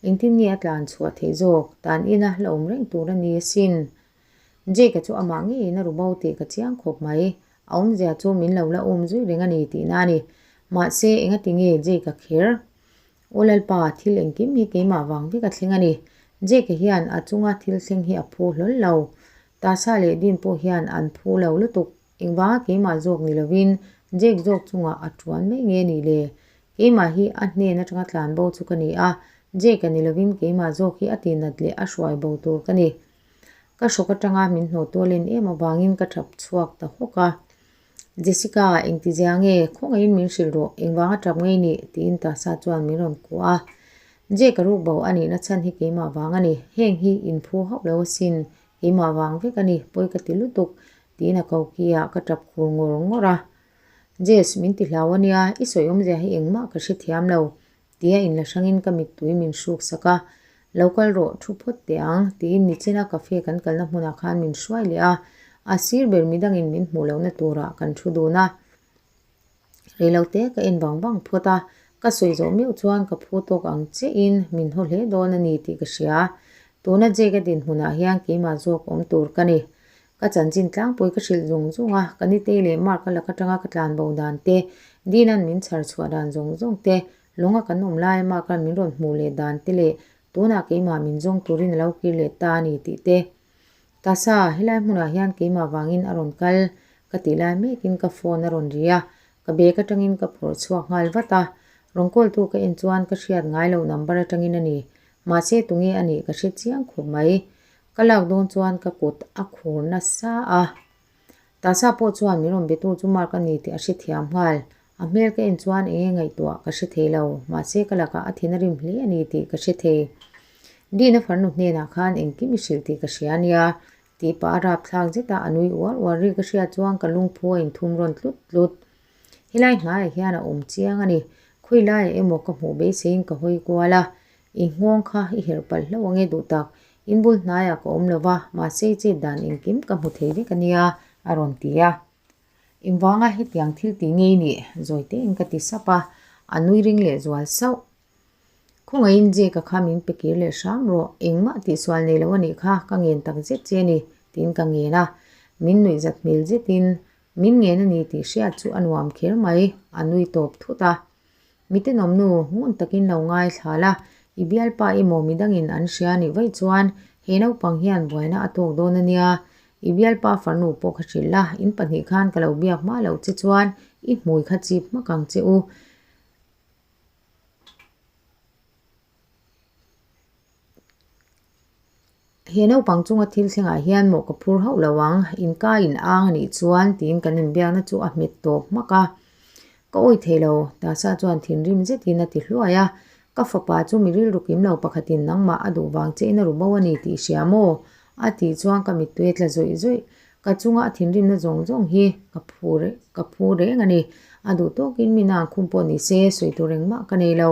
engtin nge a tlan chhuah theih zawk? Tan ina la awm reng tur a ni asin. Jake-a chu amah ngeiin a ru bo tih ka chiang khawp mai. A awmzia chu min lo la um zui reng a ni tihna a ni. Mahse, engati nge Jake-a kher? Aw Lalpa, thil engkim hi keimah vang vek a thleng a ni. Jake-a hian a chunga thil thleng hi a phu hlawl lo. Tasa leh Dean pawh hian an phu lo lutuk. Engvanga keimah zawk ni lovin Jake zawk chungah a tuan mai nge nih le? Keimah hi a hnen atanga tlan bo chu ka ni a, Jake-a ni lovin keimah zawk hi a tihnat leh a hruai bo tur ka ni. Ka hrawk atanga min hnawh tual en em avangin ka thap chhuak ta hawk a. Jessica, engtizia nge? Khawngaihin min hrilh rawh, engvanga tap ngei nih? tiin Tasa chuan min rawn kuah a. Jake-a ruk bo a nihna chhan hi keimah vang a ni. Heng hi inphu hauh lo asin, keimah vang vek a ni, pawi ka ti lutuk, tiin a koki ah ka tap khur ngawr ngawr a. Jess, min ti hlau a nia, i sawi awmzia hi engmah ka hrethiam lo, tia inla hrangin ka mittui min hruk sak a. Lo kal rawh, thu phawt teh ang, tiin nichina cafe kan kalna hmunah khan min hruai leh a, a sir ber midangin min hmuh lohna turah kan thu dun a. Reilote ka en vang vang phawt a, ka sawi zawh meuh chuan ka phu tawk ang chiahin min haw hle dawn a ni tih ka hria. Tuna Jake-a dinhmunah hian keimah zawk awm tur ka ni. Ka chanchin tlangpui ka hrilh zung zung a, ka nitei leh Mark-a lak atanga ka tlan bo dan te, Dina'n min chhar chhuah dan zawng zawng te, lawnga kan awm laia Mark-a'n min rawn hmuh leh dan te leh tunah keimah min zawng turin a lo kir leh ta a ni tih te. Tasa, helai hmunah hian keimah vangin a rawn kal ka tih lai mekin ka phone a rawn ri a, ka bag atangin ka phawrh chhuak nghal vat a, rawn call tu ka en chuan ka hriat ngai loh number atangin a ni, mahse tunge a nih ka hre chiang khawp mai. Ka lak dawn chuan ka kut a khur nasa a, Tasa pawh chuan min rawn betu chu Mark a ni tih a hrethiam nghal. A hmel ka en chuan eng nge ngaihtuah ka hre thei lo, mahse ka lakah a thin a rim hle a ni tih ka hre thei. Dina farnu hnenah khan engkim i hrilh tih ka hria a nia, tih pah a rapthlak zet a, a nui uar uar ri ka hriat chuan ka lungphu a inthum rawn tlut tlut. Helai hnaiah hian a awm chiang a ni, khawi laiah emaw ka hmuh beiseiin ka hawi kual a, i nghawng kha i herh palh hlauh ange duh tak, in bul hnaiah ka awm lo va, mahse i chet dan engkim ka hmu thei vek a nia, a rawn ti a. Engvanga hetiang thil tih ngei nih? Zawi tein ka ti sap a, a nui ring leh zual sauh. Khawngaihin Jake-a kha min pe kir leh hram rawh, engmah tihsual nei lo a nih kha, ka ngen tak zet che a ni, tiin ka ngen a. Min nuih zat hmel zetin, min ngen a ni tih hriat chu a nuam kher mai, a nui tawp thut a. Mi tenawmnu, ngun takin lo ngaithla la, i bialpa emaw midangin an hria nih vaih chuan he naupang hian buaina a tawk dawn a nia. I bialpa farnu pawh kha hrilh la, in pahnih khan ka lo biak hma loh che chuan i hmui kha chip hmak ang che u. He naupang chunga thil thlengah hian mawh ka phur hauh lo ang, inka in ang a nih chuan tiin kan inbiakna chu a hmet tawp hmak a. Ka awi thei lo, Tasa chuan thinrim zetin a ti hluai a. Ka fapa chu mi rilru kim lo pakhatin nangmah a duh vang che in a ru bo a ni tih hria maw? A tih chuan ka mittui a tla zawih zawih. Ka chunga a thinrimna zawng zawng hi ka phu ka phu reng a ni. A duh tawkin mi nang khum pawh ni se sawi tur engmah ka nei lo.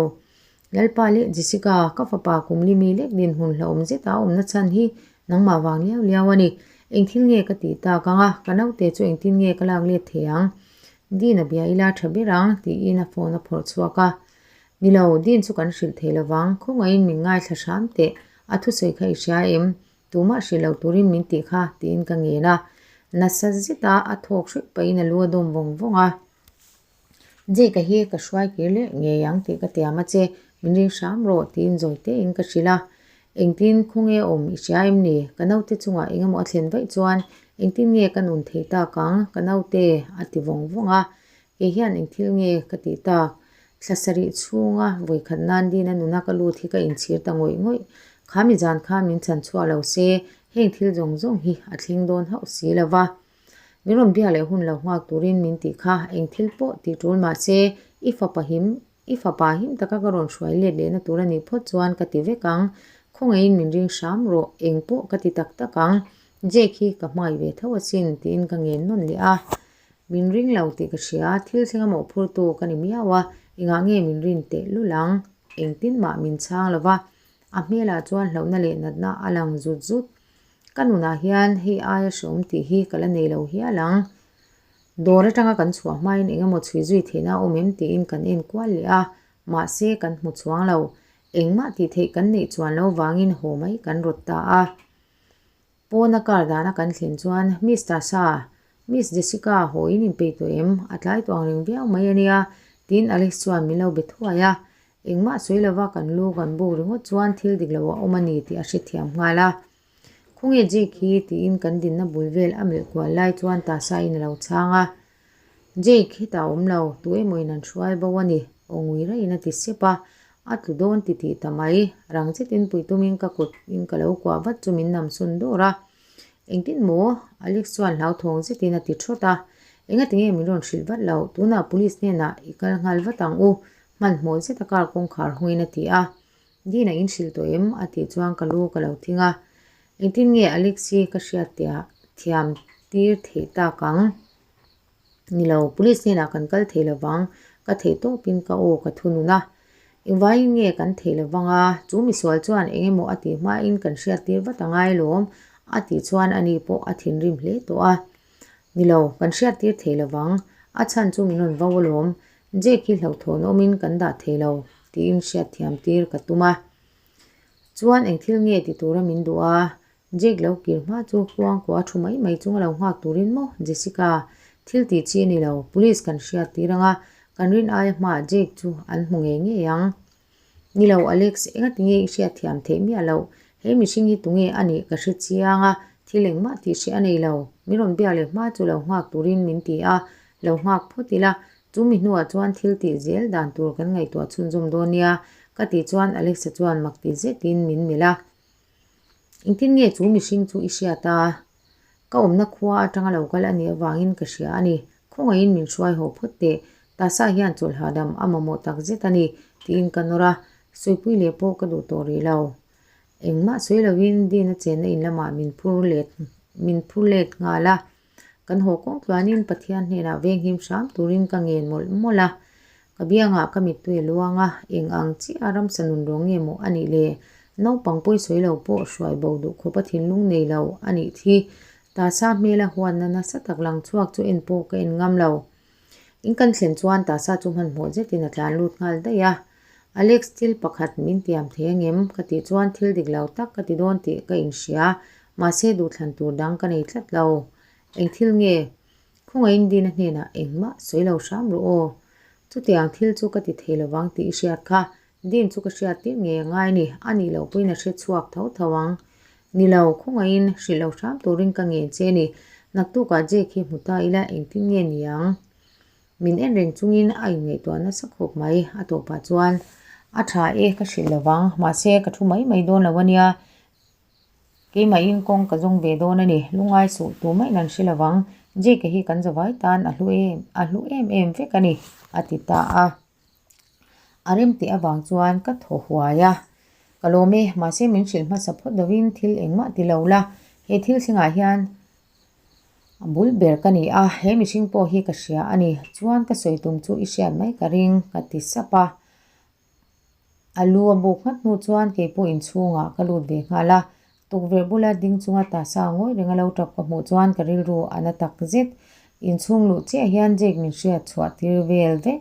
Lalpa leh Jessica, ka fapa kum li mi lek dinhmun hlauhawm zeta a awmna chhan hi nangmah vang liau liau a ni. Eng thil nge ka tih tak ang a, ka naute chu engtin nge ka lak let thei ang? Dean a bia ila tha ber ang, tiin a phone a phawrh chhuak a. Ni lo, Dean chu kan hrilh thei lovang, khawngaihin min ngaithla hram teh, a thusawi kha i hria em? Tumah hrilh lo turin min tih kha, tiin ka ngen a. Nasa zeta a thawk hruih pahin a lu a dawm vawng vawng a. Jake-a hi ka hruai kir leh ngei ang tih ka tiam a che. Min ring hram rawh tiin zawi tein ka hrilh a. Engtin khawnge awm i hria em ni? Ka naute chungah engemaw a thlen vaih chuan engtin nge ka nun thei tak ang? Ka naute a ti vawng vawng a. Kei hian eng thil nge ka tih tak? Thla sarih chhunga vawikhat nan Dina nuna ka lut hi ka inchhir ta ngawih ngawih. Kha mi zan khan min chhan chhuah lo se, heng thil zawng zawng hi a thleng dawn hauh si lo va. Min rawn biak leh hun lo nghak turin min tih kha eng thil pawh tih tul mah se, i fapa him, i fapa him taka ka rawn hruai let lehna tur a nih phawt chuan ka ti vek ang. Khawngaihin min ring hram rawh, eng pawh ka ti tak tak ang. Jake hi ka hmangaih ve tho asin tiin ka ngen nawn leh a. Min ring lo tih ka hria, thil thleng a mawhphurtu ka ni miau a, engah nge min rin teh lul ang? Engtin mah min chhang lo va, a hmelah chuan hlauhna leh natna a lang zut zut. Ka nunah hian hei aia hreawm tih hi ka la nei lo hial ang. Dawr atanga kan chhuah hmain eng emaw chhui zui theihna a awm em tiin kan en kual leh a, mahse kan hmu chuang lo. Engmah tih theih kan neih chuan lo vangin haw mai kan rawt ta a. Pawna kar dana kan thlen chuan Miss Tasha, Miss Jessica haw in inpeih tawh em? A tlai tawh ang reng viau mai a nia, tiin Alex chuan min lo be thuai a. Engmah sawi lova kan lu kan buk ringawt chuan thil dik lo a awm a ni tih a hrethiam nghal a. Khawnge Jake hi? tiin kan dinna bul vel a melh kual lai chuan Tasha in a lo chhang a. Jake hetah a awm lo, tu emawin an hruai bo a ni, aw ngui raiin a ti sep a. A tlu dawn ti tih ta mai, rang zetin pui tumin ka kut in ka lo kuah vat chu min nam sun dawr a. Engtin maw? Alex chuan hlauthawng zetin a ti thawt a. Engati nge min rawn hrilh vat lo, tunah police hnenah i kal nghal vat ang u, hmanhmawh zeta car kawngkhar hawngin a ti a. Dina in hrilh tawh em? a tih chuan ka lu ka lo thing a. Engtin nge Alex hi ka hriat tia thiam tir theih tak ang? Ni lo, police hnenah kan kal thei lovang, ka theih tawpin ka aw ka thunun a. Engvaiin nge kan theih lovang a, chu misual chuan eng emaw a tih hmain kan hriat tir vat a ngai lawm, a tih chuan ani pawh a thinrim hle tawh a. Ni lo, kan hriat tir thei lovang, a chhan chu min rawn vo alawm, Jake hi hlauhthawn awmin kan dah thei lo, tiin hriatthiam tir ka tum a. Chuan eng thil nge ti tura min duh a? Jake lo kir hma chu kuangkuah thu mai mai chunga lo nghak turin maw Jessica? Thil tih chi a ni lo, police kan hriat tir anga kan rin aia hmaah Jake chu an hmu ngei ngei ang. Ni lo Alex, engati nge i hriatthiam theih miah loh? He mihring hi tunge a nih ka hre chiang a, thil engmah tih hreh a nei lo. Min rawn biak leh hma chu lo nghak turin min ti a, lo nghak phawt ila, chu mi hnuah chuan thil tih zel dan tur kan ngaihtuah chhunzawm dawn nia, ka tih chuan Alexa chuan mak ti zetin min melh a. Engtin nge chu mihring chu i hriat a? Ka awmna khua atanga lo kal a nih avangin ka hria a ni. Khawngaihin min hruai haw phawt teh. Tasa hian chawlh hahdam a mamawh tak zet a ni, tiin ka nawr a. Sawipui leh pawh ka duh tawh rih lo. Engmah sawi lovin Dina chenna in lamah min phur let min phur let nghal a. Kan haw kawng tluanin Pathian hnenah venghim hram turin ka ngen mawlh mawlh a. Ka biangah ka mittui a luang a, eng ang chiah a ramsa nun rawng nge maw a nih le? Naupang pawi sawi lo pawh hruai bo duh khawp a thinlung nei lo a nih thi. Tasa hmela huatna nasa tak lang chhuak chu en pawh ka en ngam lo. In kan thlen chuan Tasa chu hmanhmawh zetin a tlan lut nghal daih a. Alex thil pakhat min tiam thei angem? Ka tih chuan thil dik lo tak ka ti dawn tih ka inhria. Mahse duhthlan tur dang ka nei tlat lo. Eng thil nge? Khawngaihin Dina hnenah engmah sawi lo hram rawh aw. Chutiang thil chu ka ti thei lovang tih i hriat kha. Din chu ka hriat tir ngei a ngai ni. A nih loh pawhin a hre chhuak tho tho ang. Ni lo, khawngaihin hrilh lo hram turin ka ngen che ni. Naktukah Jake hi hmu ta ila engtin nge ni ang? Min en reng chungin a inngaihtuah nasa khawp mai. A tawpah chuan a tha e ka hrilh lovang. Mahse ka thu mai mai dawn lo a nia. Keimahin kawng ka zawng ve dawn a ni. Lungai suh tu maiin an hre lovang. Jake hi kan zavai tan a hlu em a hlu em em vek a ni, a ti ta a. A rem teh avang chuan ka thaw huai a. Ka lawm e, mahse min hrilh hmasa phawt lovin thil engmah ti lo la. He thil thlengah hian a bul ber ka ni a, he mihring pawh hi ka hria a ni. Chuan ka sawi tum chu i hriat mai ka ring, ka ti sap a. A lu a buk nghat hnu chuan kei pawh inchhungah ka lut ve nghal a, tukverh bula ding chunga tasa ngawi reng a lo tap ka hmuh chuan ka rilru a na tak zet. Inchhung luh chiah hian Jake min hriat chhuah tir vel vek.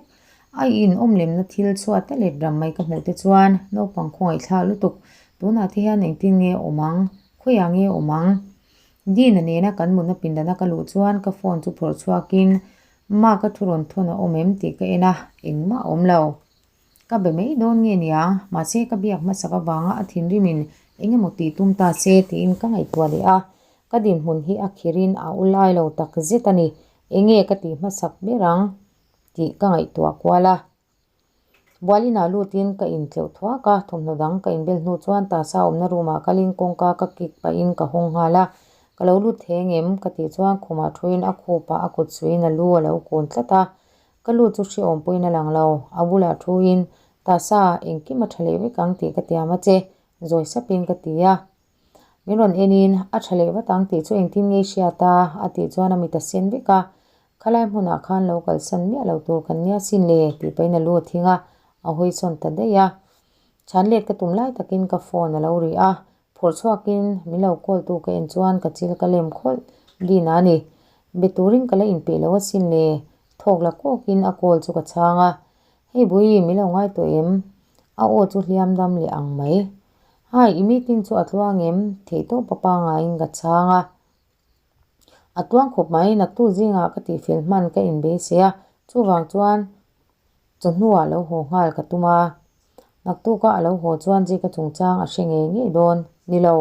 A in awm lemna thil chhuat a let ram mai ka hmuh te chuan naupang khawngaihthlak lutuk tunah te hian engtin nge awm ang, khawiah nge awm ang? Dina nena kan mutna pindana ka luh chuan ka phone chu phawrh chhuakin Mark-a thu rawn thawn a awm em tih ka en a, engmah a awm lo. Ka be mai dawn nge niang, mahse ka biak hmasak avanga a thinrimin eng emaw tih tum ta se tiin ka ngaihtuah leh a. Ka dinhmun hi a khirin a ulai lo tak zet a ni. Enge ka tih hmasak ber ang tih ka ngaihtuah kual a. Bualinah lutin ka intleuh thuak a, thawmhnaw dang ka inbel hnu chuan tasa awmna room ah kalin kawngka ka kik pahin ka hawng nghal a. Ka lo lut thei angem? Ka tih chuan khumah thuin a khupah a kut suiin a lu a lo kun tlat a. Ka lu chu hrehawm pawhin a lang lo, a bulah thuin tasa engkim a tha leh vek ang tih ka tiam a che, zawi sapin ka ti a. Min rawn enin a tha leh vat ang tih chu engtin nge i hriat a? A tih chuan a mit a sen vek a. Khalai hmunah khan lo kalsan miah lo tur kan nia sin le tih pahin a lu a thing a, a hawi sawn ta daih a. Chhan let ka tum lai takin ka phone a lo ri a, phawrh chhuakin min lo call tu ka en chuan ka chil ka lem khawlh din a ni. Be turin ka la inpeih lo asin le, thawk la kawkin a call chu ka chhang a. Hei Bui, min lo ngai tawh em? A aw chu hliam dam leh ang mai. Hai, i meeting chu a tluang em? Theihtawp a pangaiin ka chhang a. A tluang khawp mai, naktu zingah ka tihfel hman ka inbeisei a, chuvang chuan chawhnuah lo haw nghal ka tum a. Naktuka a lo haw chuan Jake-a chungchang a hre ngei ngei dawn, ni lo,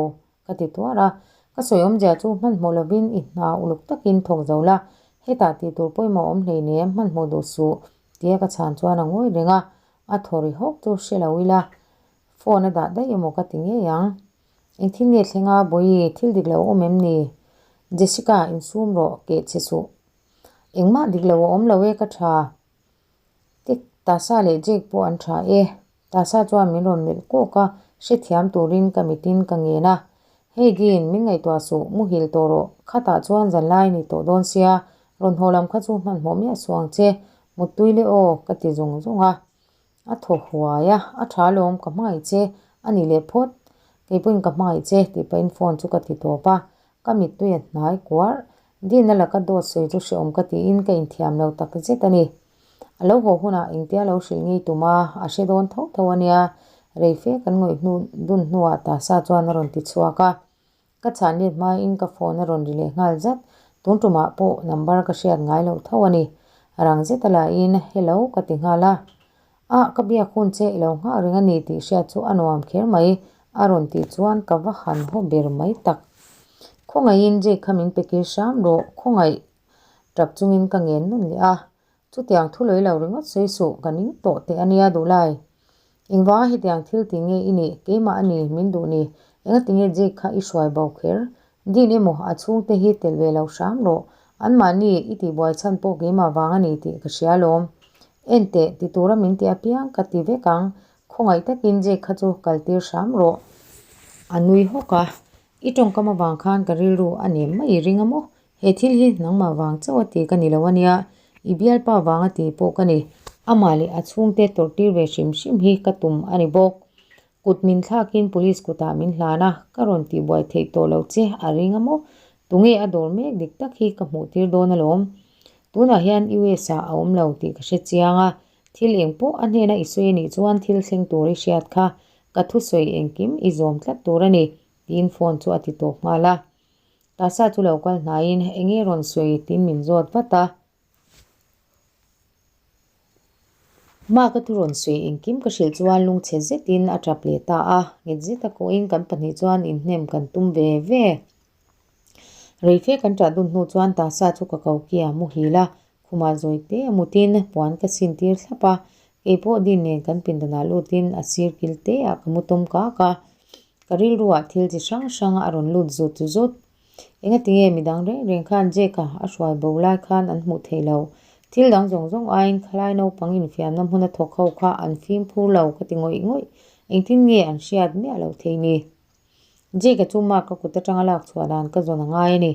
ka ti tuar a. Ka sawi awmzia chu hmanhmawh lovin i hna uluk takin thawk zo la, hetah tih tur pawimawh awm hleinem hmanhmawh duh suh, tia ka chhan chuan a ngawi reng a, a thaw ri hawk chu hre lo ila, phone a dah daih emaw ka ti ngei ang. Engthil nge thleng a, Bawihi, thil dik lo a awm em ni? Jessica, insum rawh, keh che suh. Engmah dik lo a awm lo e, ka tha. Tik, Tasa leh Jake pawh an tha e. Tasa chuan min rawn melh kawk a, hrethiam turin ka mitin ka ngen a. Hey Dean, min ngaihtuah suh, muhil tawh rawh. Khatah chuan zanlai ni tawh dawn sia, rawn haw lam kha chu hmanhmawh miah suh ang che. Muttui le aw, ka ti zung zung a. A thaw huai a, a tha alawm, ka hmangaih che a ni leh phawt. Kei pawhin ka hmangaih che tih pahin phone chu ka ti tawp a, ka mittui a hnai kuarh. Dina laka dawt sawi chu hrehawm ka tiin ka inthiam lo tak zet a ni. A lo haw hunah engtia lo hrilh ngei tum a, a hre dawn tho tho a nia. Rei fe kan ngawih hnu dun hnuah Tasa chuan a rawn ti chhuak a. Ka chhan let hmain ka phone a rawn ri leh nghal zat, tun tumah pawh number ka hriat ngai loh tho a ni. Rang zet a lahin hello ka ti nghal a. Ah ka biak hun che i lo nghak reng a ni tih hriat chu a nuam kher mai a rawn tih chuan ka va han haw ber mai tak. Khawngaihin Jake kha min pe kir hram rawh, khawngaih tap chungin ka ngen nawn leh a. Chutiang thu lei lo ringawt sawi suh, ka ning tawh teh a nia duh lai. Engvanga hetiang thil ti nge i nih, keimah a ni, min duh ni, engati nge Jake kha i hruai bo kher? Dean emaw a chhungte hi tel ve lo hram rawh, anmahni i tihbuai chhan pawh keimah vang a ni tih ka hria alawm. En teh, ti tura min ti apiang ka ti vek ang, khawngaih takin Jake kha chu kal tir hram rawh. A nui hawk a, i tawngkam avang khan ka rilru a nem mai i ring a maw? He thil hi nangmah vang chauh a ti ka ni lo a nia, i bialpa vang a ti pawh ka ni. Amah leh a chhungte tawrhtir ve hrim hrim hi ka tum a ni bawk. Kut min thlakin police kutah min hlan a, ka rawn tihbuai theih tawh lo che a ring a maw? Tunge a dawr mek dik tak hi ka hmuh tir dawn alawm. Tunah hian US ah a awm lo tih ka hre chiang a, thil eng pawh a hnena i sawi a nih chuan thil thleng tur i hriat kha ka thusawi engkim i zawm tlat tur a ni, tiin phone chu a ti tawp nghal a. Tasa chu lo kal hnaiin enge rawn sawi tiin min zawt vat a. Hma ka thu rawn sawi engkim ka hrilh chuan lungchhe zetin a tap leh ta a, nghet zeta kawhin kan pahnih chuan inhnem kan tum ve ve. Reife kan ṭah dun hnu chuan Tasa chu ka kokia muhil a, khumah zawi te a mutin puan ka sin tir thlap a, keipawh Din nen kan pindanah lutin a sir kil te ah ka mu tawm kak a. Ka rilruah thil chi hrang hrang a rawn lut zut zut. Engati nge midang reng reng khan Jake-a a hruai bo lai khan an hmuh theih lo. Thil dang zawng zawng aiin khalai naupang infiamna hmuna thawk ho kha an fimkhur lo ka ti ngawih ngawih. Engtin nge an hriat miah loh thei ni? Jake-a chu Mark-a kut atanga lak chhuah dan ka zawn a ngai a ni.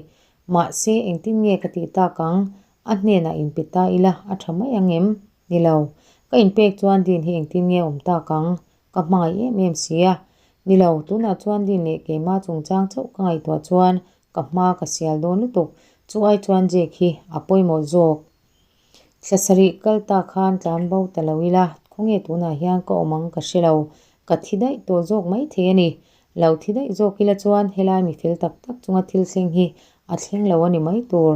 Mahse, engtin nge ka tih tak ang? A hnenah inpe ta ila a tha mai ang em? Ni lo. Ka inpek chuan Dean hi engtin nge awm tak ang? Ka hmangaih em em si a. Ni lo, tunah chuan Dean leh keimah chungchang chauh ka ngaihtuah chuan ka hma ka sial dawn lutuk. Chu ai chuan Jake hi a pawimawh zawk. Thla sarih kal ta khan tlan bo ta lo ila, khawnge tunah hian ka awm ang ka hre lo. Ka thi daih tawh zawk mai thei a ni. Lo thi daih zawk ila chuan helai mi fel tak tak chunga thil thleng hi a thleng lo a ni mai tur.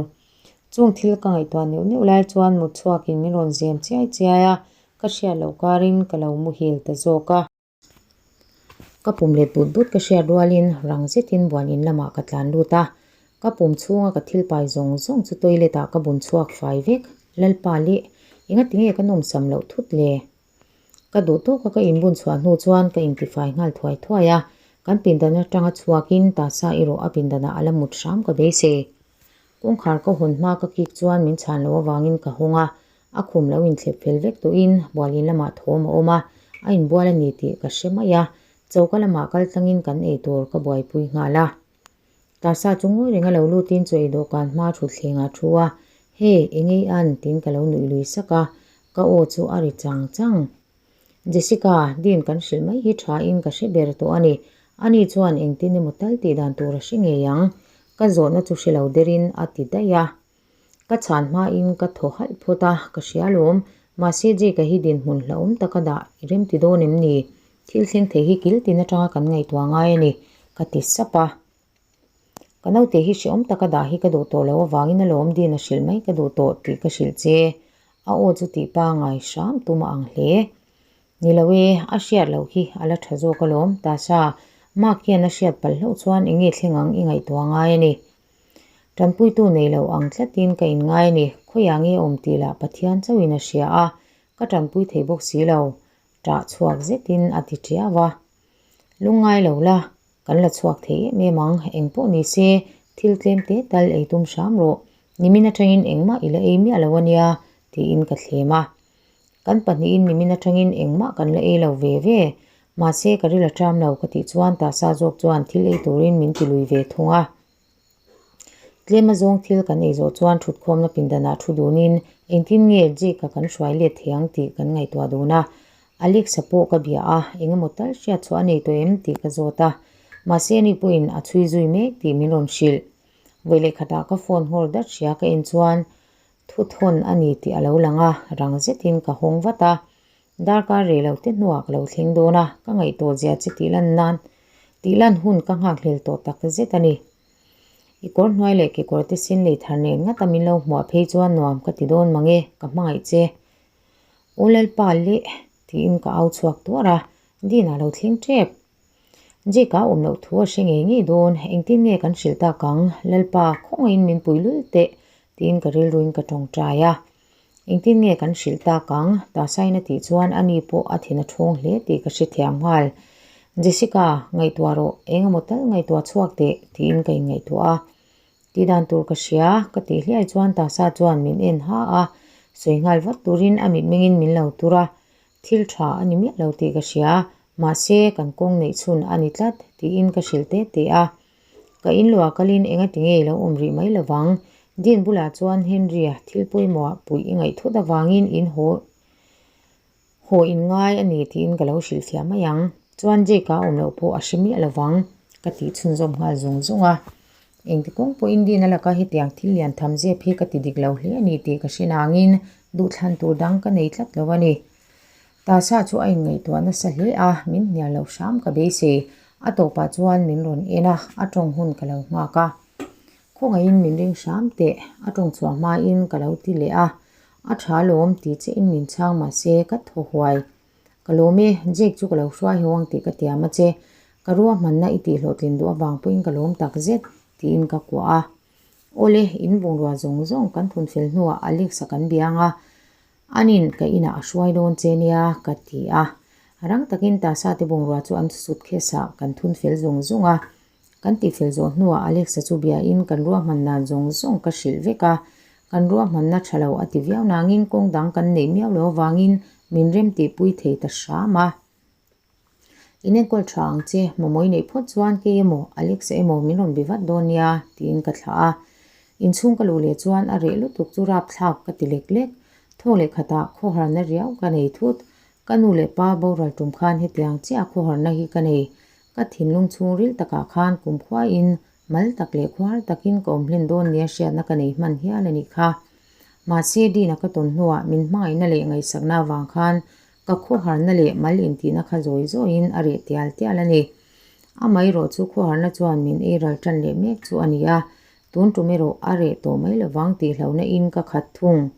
Chung thil ka ngaihtuah neuh neuh lai chuan mut chhuakin min rawn zem chiai chiai a. Ka hriat loh karin ka lo muhil ta zawk a. Ka pum let but but ka hriat rualin rang zetin buan in lamah ka tlan lut a. Ka pum chhunga ka thil pai zawng zawng chu toilet ah ka bun chhuak fai vek. Lalpa leh engati nge ka nawmsam loh thut le? Ka duh tawka ka inbun chhuah hnu chuan ka intifai nghal thuai thuai a, kan pindan atanga chhuakin tasa erawh a pindanah a la mut hram ka beisei. Kawngkhar ka hawn hma ka kik chuan min chhan loh avangin ka hawng a, a khum lo inthlep fel vek tawhin bualin lamah thawm a awm a, a inbual a ni tih ka hre mai a, choka lamah kal tlangin kan eitur ka buaipui nghal a. Tasa chu ngawi renga lo lutin chaw ei dawhkan hma thutthlengah thu a, Hey, eng ei an? tiin ka lo nuih lui sak a, ka aw chu a ri chang chang. Jessica, Dean kan hrilh mai hi tha in ka hre ber tawh a ni. Ani chuan engtin emaw tal tih dan tur a hre ngei ang. Ka zawhna chu hre lo derin a ti daih a. Ka chhan hmain ka thaw halh phawt a, ka hria lawm. Mahse Jake-a hi dinhmun hlauhawm taka dah i rem ti dawn em ni? Thil thleng thei hi kil tin atanga kan ngaihtuah ngai a ni, ka ti sap a. Ka naute hi hrehawm taka dah hi ka duh tawh loh avangin alawm din a hrilh mai ka duh tawh tih ka hrilh che. A aw chu tih pangai hram tum a ang hle. Ni lo e, a hriat loh hi a la tha zawk alawm, Tasha. Mark hian a hriat palh hlauh chuan eng nge thleng ang i ngaihtuah ngai a ni. Tanpuitu nei lo ang tlatin ka inngai a ni, khawiah nge awm tih lah Pathian chauhin a hria a, ka tanpui thei bawk si lo, ṭah chhuak zetin a ti ṭiau a. Lungngai lo la, kan la chhuak thei em em ang, eng pawh ni se, thil tlem te tal ei tum hram rawh, nimin aṭangin engmah i la ei miah lo a nia, tiin ka thlem a. Kan pahnihin nimin atangin engmah kan la ei lo ve ve. Mahse ka ril a ṭam lo ka tih chuan tasa zawk chuan thil ei turin min ti lui ve thung a. Tlem azawng thil kan ei zawh chuan thutkhawmna pindanah thu dunin engtin nge Jake-a kan hruai let thei ang tih kan ngaihtuah dun a. Alex-a pawh ka bia a, engemaw tal hriat chhuah a nei tawh em tih ka zawt a. Mahse ani pawhin a chhui zui mek tih min rawn hrilh. Vawi leh khatah ka phone nghawr dat hria ka en chuan Thuthawn a ni tih a lo lang a, rang zetin ka hawng vat a. Darkar rei lo te hnuah ka lo thleng dawn a, ka ngaihtuah zia che tih lan nan tih lan hun ka nghakhlel tawh tak zet a ni. I kawr hnuai leh kekawr te sen lei thar nen ngata min lo hmuah phei chuan nuam ka ti dawn mang e, ka hmangaih che. Aw Lalpa leh tiin ka au chhuak tuar a, Dina lo thleng tep. Jake-a awm loh thu a hre ngei ngei dawn, engtin nge kan hrilh tak ang, Lalpa khawngaihin min pui lul teh, tiin ka rilruin ka tawngtai a. Engtin nge kan hrilh tak ang, Tasain a tih chuan ani pawh a thin a thawng hle tih ka hrethiam nghal. Jessica, ngaihtuah rawh, eng emaw tal ngaihtuah chhuak teh, tiin ka inngaihtuah a. Tih dan tur ka hria, ka tih hliai chuan Tasa chuan min en ha a, sawi nghal vat turin a mitmengin min lo tur a. Thil tha a ni miah lo tih ka hria, mahse kan kawng neih chhun a ni tlat tiin ka hrilh te te a. Ka inluah kalin enga ti ngei lo awm rih mai lovang, Dean bulah chuan Henry-a thil pawimawhah puih i ngaih thut avangin in haw haw in ngai a ni tiin ka lo hrilhfiah mai ang. Chuan Jake-a awm loh pawh a hre miah lovang ka tih chhunzawm nghal zung zung a. Engti kawng pawhin Dean-a laka hetiang thil lian tham zep hi ka ti dik lo hle a ni tih ka hre nangin duhthlan tur dang ka nei tlat lo a ni. Tasa chu a inngaihtuah nasa hle a, min hnial loh hram ka beisei. A tawpah chuan min rawn en a, a tawng hun ka lo nghak a. Khawngaihin min ring hram teh, a tawng chhuah hmain ka lo ti leh a. A tha lawm ti chiahin min chhang mahse ka thaw huai. Ka lawm e, Jake chu ka lo hruai ho ang tih ka tiam a che. Ka ruahmanna i tih hlawhtlin duh avang pawhin ka lawm tak zet, tiin ka kuah a. Awle, in bungrua zawng zawng kan thun fel hnuah Alex-a kan biang a, anin ka inah a hruai dawn che nia, ka ti a. Rang takin Tasa te bungrua chu an suitcase ah kan thun fel zung zung a. Kan tihfel zawh hnuah Alexa chu biain kan ruahman dan zawng zawng ka hrilh vek a, kan ruahmanna tha lo a ti viau nangin kawng dang kan neih miau lo avangin min rem tihpui thei ta hram a. Inenkawl tha ang che, mawmawi neih phawt chuan kei emaw Alexa emaw min rawn bi vat dawn nia tiin ka thlah a. Inchhung ka luh leh chuan a reh lutuk chu rapthlak ka ti lek lek. Thawk leh khatah khawharna riau ka nei thut. Ka nu leh pa boral tum khan hetiang chiah khawharna hi ka nei. Ka thinlung chhungril takah khan kumkhuain mal tak leh khuar takin ka awm hlen dawn nia hriatna ka nei hman hial a nih kha. Mahse Dina ka tawn hnuah min hmangaihna leh ngaihsakna avang khan ka khawharna leh mal intihna kha zawi zawiin a reh tial tial a ni. Amaherawh chu khawharna chuan min ei ral tan leh mek chu a ni a, tun tum erawh a reh tawh mai lovang tih hlauhna in ka khat thung.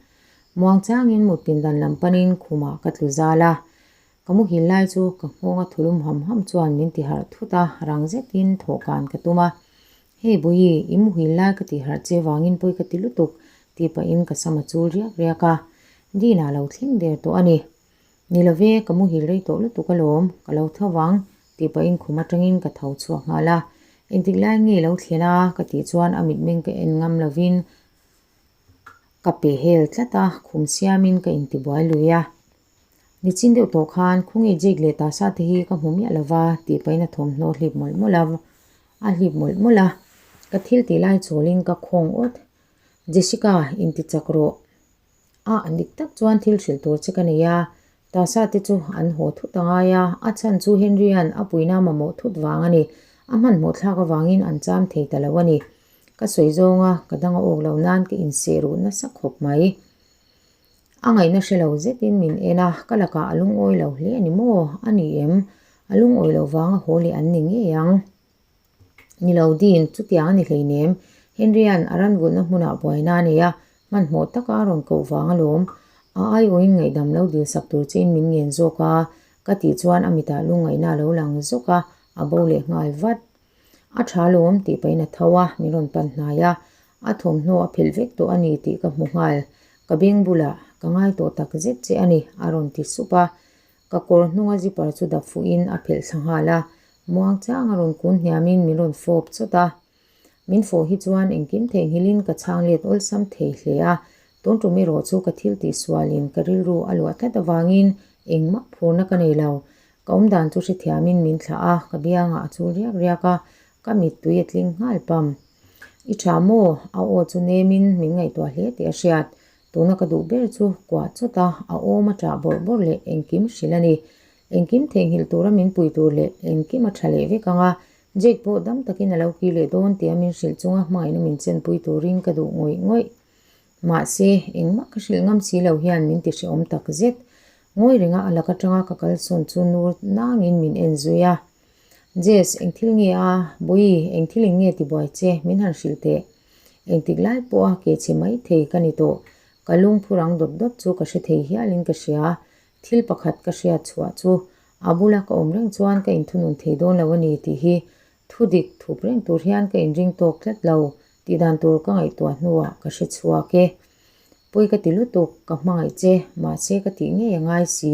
Muangchangin mut pindan lam panin khumah ka tlu zal a. Ka muhil lai chu ka nghawnga thulum ham ham chuan min ti harh thut a, rang zetin thawhkan ka tum a. Hei Bawihi, i muhil lai ka tih harh che vangin pawi ka ti lutuk, tih pahin ka sam a chul riak riak a. Dina lo thleng der tawh a ni. Ni lo ve, ka muhil rei tawh lutuk alawm, ka lo tho vang, tih pahin khum atangin ka tho chhuak nghal a. Engtik lai nge lo thlen a? ka tih chuan a mitmeng ka en ngam lovin ka pe hel tlat a, khum siamin ka intibuai lui a. Nichin deuh tawh khan khawnge Jake leh Tasa te hi ka hmu miah lova tih pahin a thawmhnaw hlip mawlh mawlh a, a hlip mawlh mawlh a. Ka thil tih lai chawlin ka khawng awt. Jessica, inti chak rawh. A, dik tak chuan thil hrilh tur che ka nei a. Tasa te chu an haw thut a ngai a, a chhan chu Henry-a'n a puina mamawh thut vang a ni. A hmanhmawh thlak avangin an cham thei ta lo a ni. Ka sawi zawnga ka dang a awk lo nan ka inseh ruh nasa khawp mai. A ngaihna hre lo zetin min en a, ka lakah a lungawi lo hle a ni maw? A ni em? A lungawi lo vanga haw leh an ni ngei ang. Ni lo din, chutiang a ni hleinem. Henry-a'n a ran vulhna hmunah buaina a nei a, hmanhmawh taka a rawn koh vang alawm. A aiawhin ngaihdam lo dilsak tur chein min ngen zawk a, ka tih chuan a mitah lungngaihna a lo lang zawk a, a bo leh nghal vat. A tha lawm tih pahin a tho a, min rawn pan hnai a, a thawmhnaw a phelh vek tawh a ni tih ka hmu nghal. Ka beng bulah ka ngai tawh tak zet che a ni, a rawn ti sup a. Ka kawr hnunga zipper chu dap fuhin a phelh thla nghal a, muang chang a rawn kun hniamin min rawn fawp chawt a. Min fawh hi chuan engkim theihnghilhin ka chhang let awlsam thei hle a, tun tum erawh chu ka thil tihsualin ka rilru a luah tlat avangin engmah phurna ka nei lo. Ka awmdan chu hrethiamin min thlah a, ka biangah a chul riak riak a, ka mittui a tling nghal pam. I tha maw? A aw chu nemin min ngaihtuah hle tih a hriat. Tuna ka duh ber chu kuah chawt a, a awm a ṭah bawrh bawrh leh engkim hrilh a ni. Engkim theihnghilh tura min pui tur leh engkim a ṭha leh vek ang a, Jake pawh dam takin a lo kir leh dawn tia min hrilh chunga hmangaihna min chenpui turin ka duh ngawih ngawih. Mahse, engmah ka hrilh ngam si lo hian min ti hrehawm tak zet. Ngawi renga a lak atanga ka kalsawn chu nur nangin min en zui a. Jess, eng thil nge a? Bawihi, eng thil in nge tibuai che? Min han hrilh teh. Engtik lai pawha ke chhe mai thei ka ni tawh. Ka lung phu rang dawt dawt chu ka hre thei hialin ka hria. Thil pakhat ka hriat chhuah chu a bula ka awm reng chuan ka inthunun thei dawn lo a ni tih hi thu dik thup reng tur hian ka inring tawk tlat lo tih dan tur ka ngaihtuah hnuah ka hre chhuak e. Pawi ka ti lutuk, ka hmangaih che, mahse ka tih ngei a ngai si.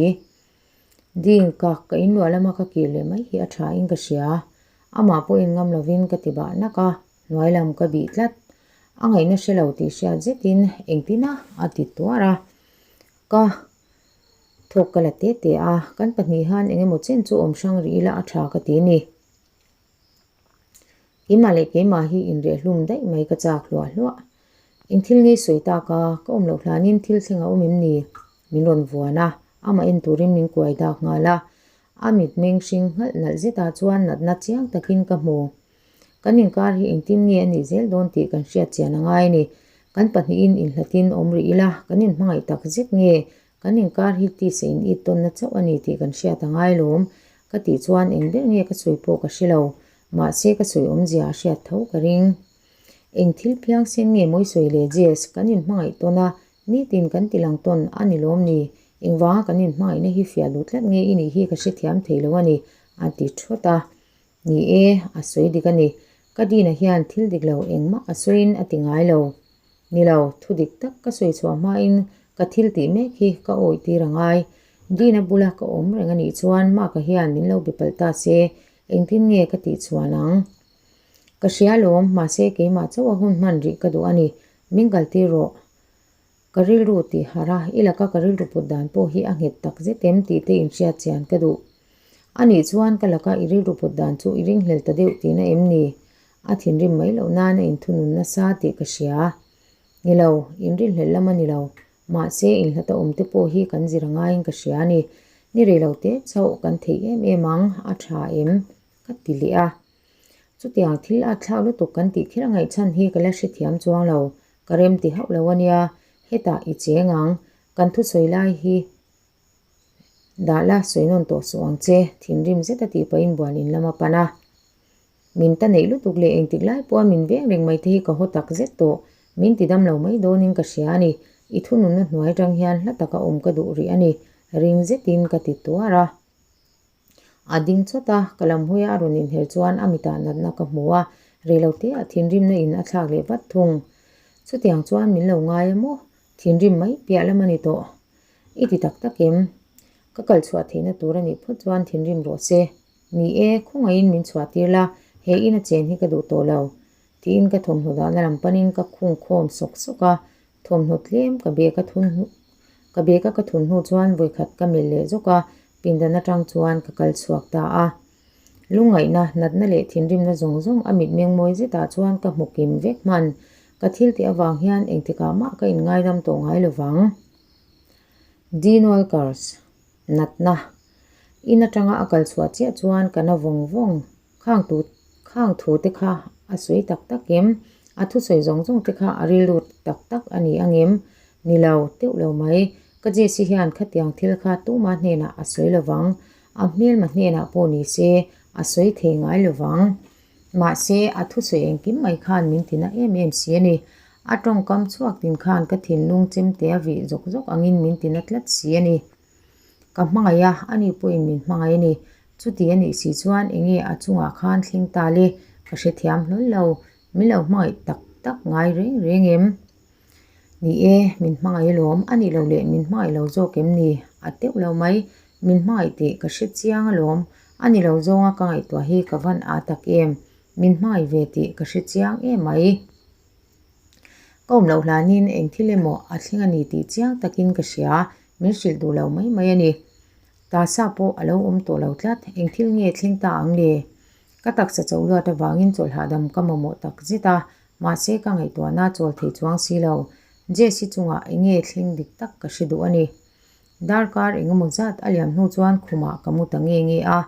Ding ka ka inluah lama ka kir leh mai hi a tha in ka hria. Amah pawh in ngam lovin ka ti bah nak a, hnuai lam ka bih tlat. A ngaihna hre lo tih hriat zetin engtin a a ti tuar a. Ka thawk ka la te te a, kan pahnih han eng emaw chen chu awm hrang rih ila a tha ka ti ni. Keimah leh keimah hi inreh hlum daih mai ka chak hluah hluah. Eng thil ngei sawi tak a, ka awm loh hlanin thil thleng a awm em ni? Min rawn vuan a, amah en turin min kuai dak nghal a. A mitmeng hring nghalh nalh zetah chuan natna chiang takin ka hmu. Kan inkar hi engtin nge a nih zel dawn tih kan hriat chian a ngai a ni. Kan pahnihin inhlatin awm rih ila, kan inhmangaih tak zet nge Kan inkar hi tisa in it tawnna chauh a ni tih kan hriat a ngai lawm. Ka tih chuan eng ber nge ka sawi pawh ka hre lo. Mahse ka sawi awmzia a hriat tho ka ring. Eng thil phiang sen nge mawi sawi leh Jess, kan inhmangaih tawn a, nitin kan ti lang tawn a ni lawm ni? Engvanga kan inhmangaihna hi fiah duh tlat nge i nih hi ka hrethiam thei lo a ni, a ti thawt a. Ni e, a sawi dik a ni. Ka Dina hian thil dik lo engmah a sawiin a ti ngai lo. Ni lo, thu dik tak ka sawi chhuah hmain ka thil tih mek hi ka awih tir a ngai. Dina bula ka awm reng a nih chuan Mark-a hian min lo be palh ta se, engtin nge ka tih chhuan ang? Ka hria lawm, mahse keimah chauh a hun hman rih ka duh a ni. Min kaltir rawh. Ka rilru tih harh a, i laka ka rilru put dan pawh hi a nghet tak zet em tih te inhriat chian ka duh. A nih chuan ka laka i rilru put dan chu i ringhlel ta deuh tihna em ni? A thinrim mai loh nan a inthunun nasa tih ka hria. Ni lo, inrinhlelh lam a ni lo. Mahse, inhlata awm te pawh hi kan zir a ngaiin ka hria a ni. Ni rei lo te chauh kan theih em em ang, a tha em? Ka ti leh a. Chutiang thil a thlak lutuk kan tih kher a ngaihchhan hi ka la hrethiam chuang lo. Ka rem ti hauh lo a nia, hetah i cheng ang, kan thusawi lai hi dah la sawi nawn tawh suh ang che, thinrim zeta tih pahin buan in lam a pan a. Min ta neih lutuk leh engtik lai pawha min veng reng mai te hi ka haw tak zet tawh, min ti dam lo mai dawnin ka hria a ni. I thununna hnuai atang hian hla taka awm ka duh rih a ni, ring zetin ka ti tuar a. A ding chawt a, ka lam hawia a rawn inher chuan a mitah natna ka hmu a, reiloteah thinrimna in a thlak leh vat thung. Chutiang chuan min lo ngai a maw? Thinrim mai piah lam a ni tawh. I ti tak tak em? Ka kal chhuah theihna tur a nih phawt chuan thinrim rawh se. Ni e, khawngaihin min chhuah tir la, he ina chen hi ka duh tawh lo. Tiin ka thawmhnaw dahna lam panin ka khung khawm sawk sawk a, thawmhnaw tlem ka bag a thun hnu ka bag a ka thun hnu chuan vawikhat ka melh leh zawk a, pindan atang chuan ka kal chhuak ta a. Lungngaihna, natna leh thinrimna zawng zawng a mitmeng mawi zetah chuan ka hmu kim vek hman. Ka thil tih avang hian engtikah mah ka inngaidam tawh ngai lovang. Dean Walkers, Natna. In atanga a kal chhuah chiah chuan ka na vawng vawng. Khang tu khang thu te kha a sawi tak tak em? A thusawi zawng zawng te kha a rilru tak tak a ni angem? Ni lo, teuh lo mai. Ka Jesse hian khatiang thil kha tuma hnenah a sawi lovang. A hmelma hnenah pawh ni se a sawi thei ngai lovang. Mahse, a thusawi engkim mai khan min tina em em si a ni. A tawngkam chhuak tin khan ka thinlung chemte a vih zawk zawk angin min tina tlat si a ni. Ka hmangaih a, ani pawhin min hmangaih a ni. Chuti a nih si chuan enge a chungah khan thleng ta le, ka hrethiam hlawl lo. Min lo hmangaih tak tak ngai reng reng em? Ni e, min hmangaih alawm, a nih loh leh min hmangaih lo zawk em ni? A teuh lo mai, min hmangaih tih ka hre chiang alawm, a ni lo zawnga ka ngaihtuah hi ka van â tak em? Min hmangaih ve tih ka hre chiang em mai. Ka awm loh hlanin eng thil emaw a thleng a ni tih chiang takin ka hria, min hrilh duh lo mai mai a ni. Tasa pawh a lo awm tawh lo tlat, eng thil nge thleng ta ang le? Ka taksa chauh luat avangin chawlh hahdam ka mamawh tak zet a, mahse ka ngaihtuahna chawl thei chuang si lo. Jesse chungah eng nge thleng dik tak ka hre duh a ni. Darkar eng emaw zat a liam hnu chuan khumah ka mu ta nge nge a,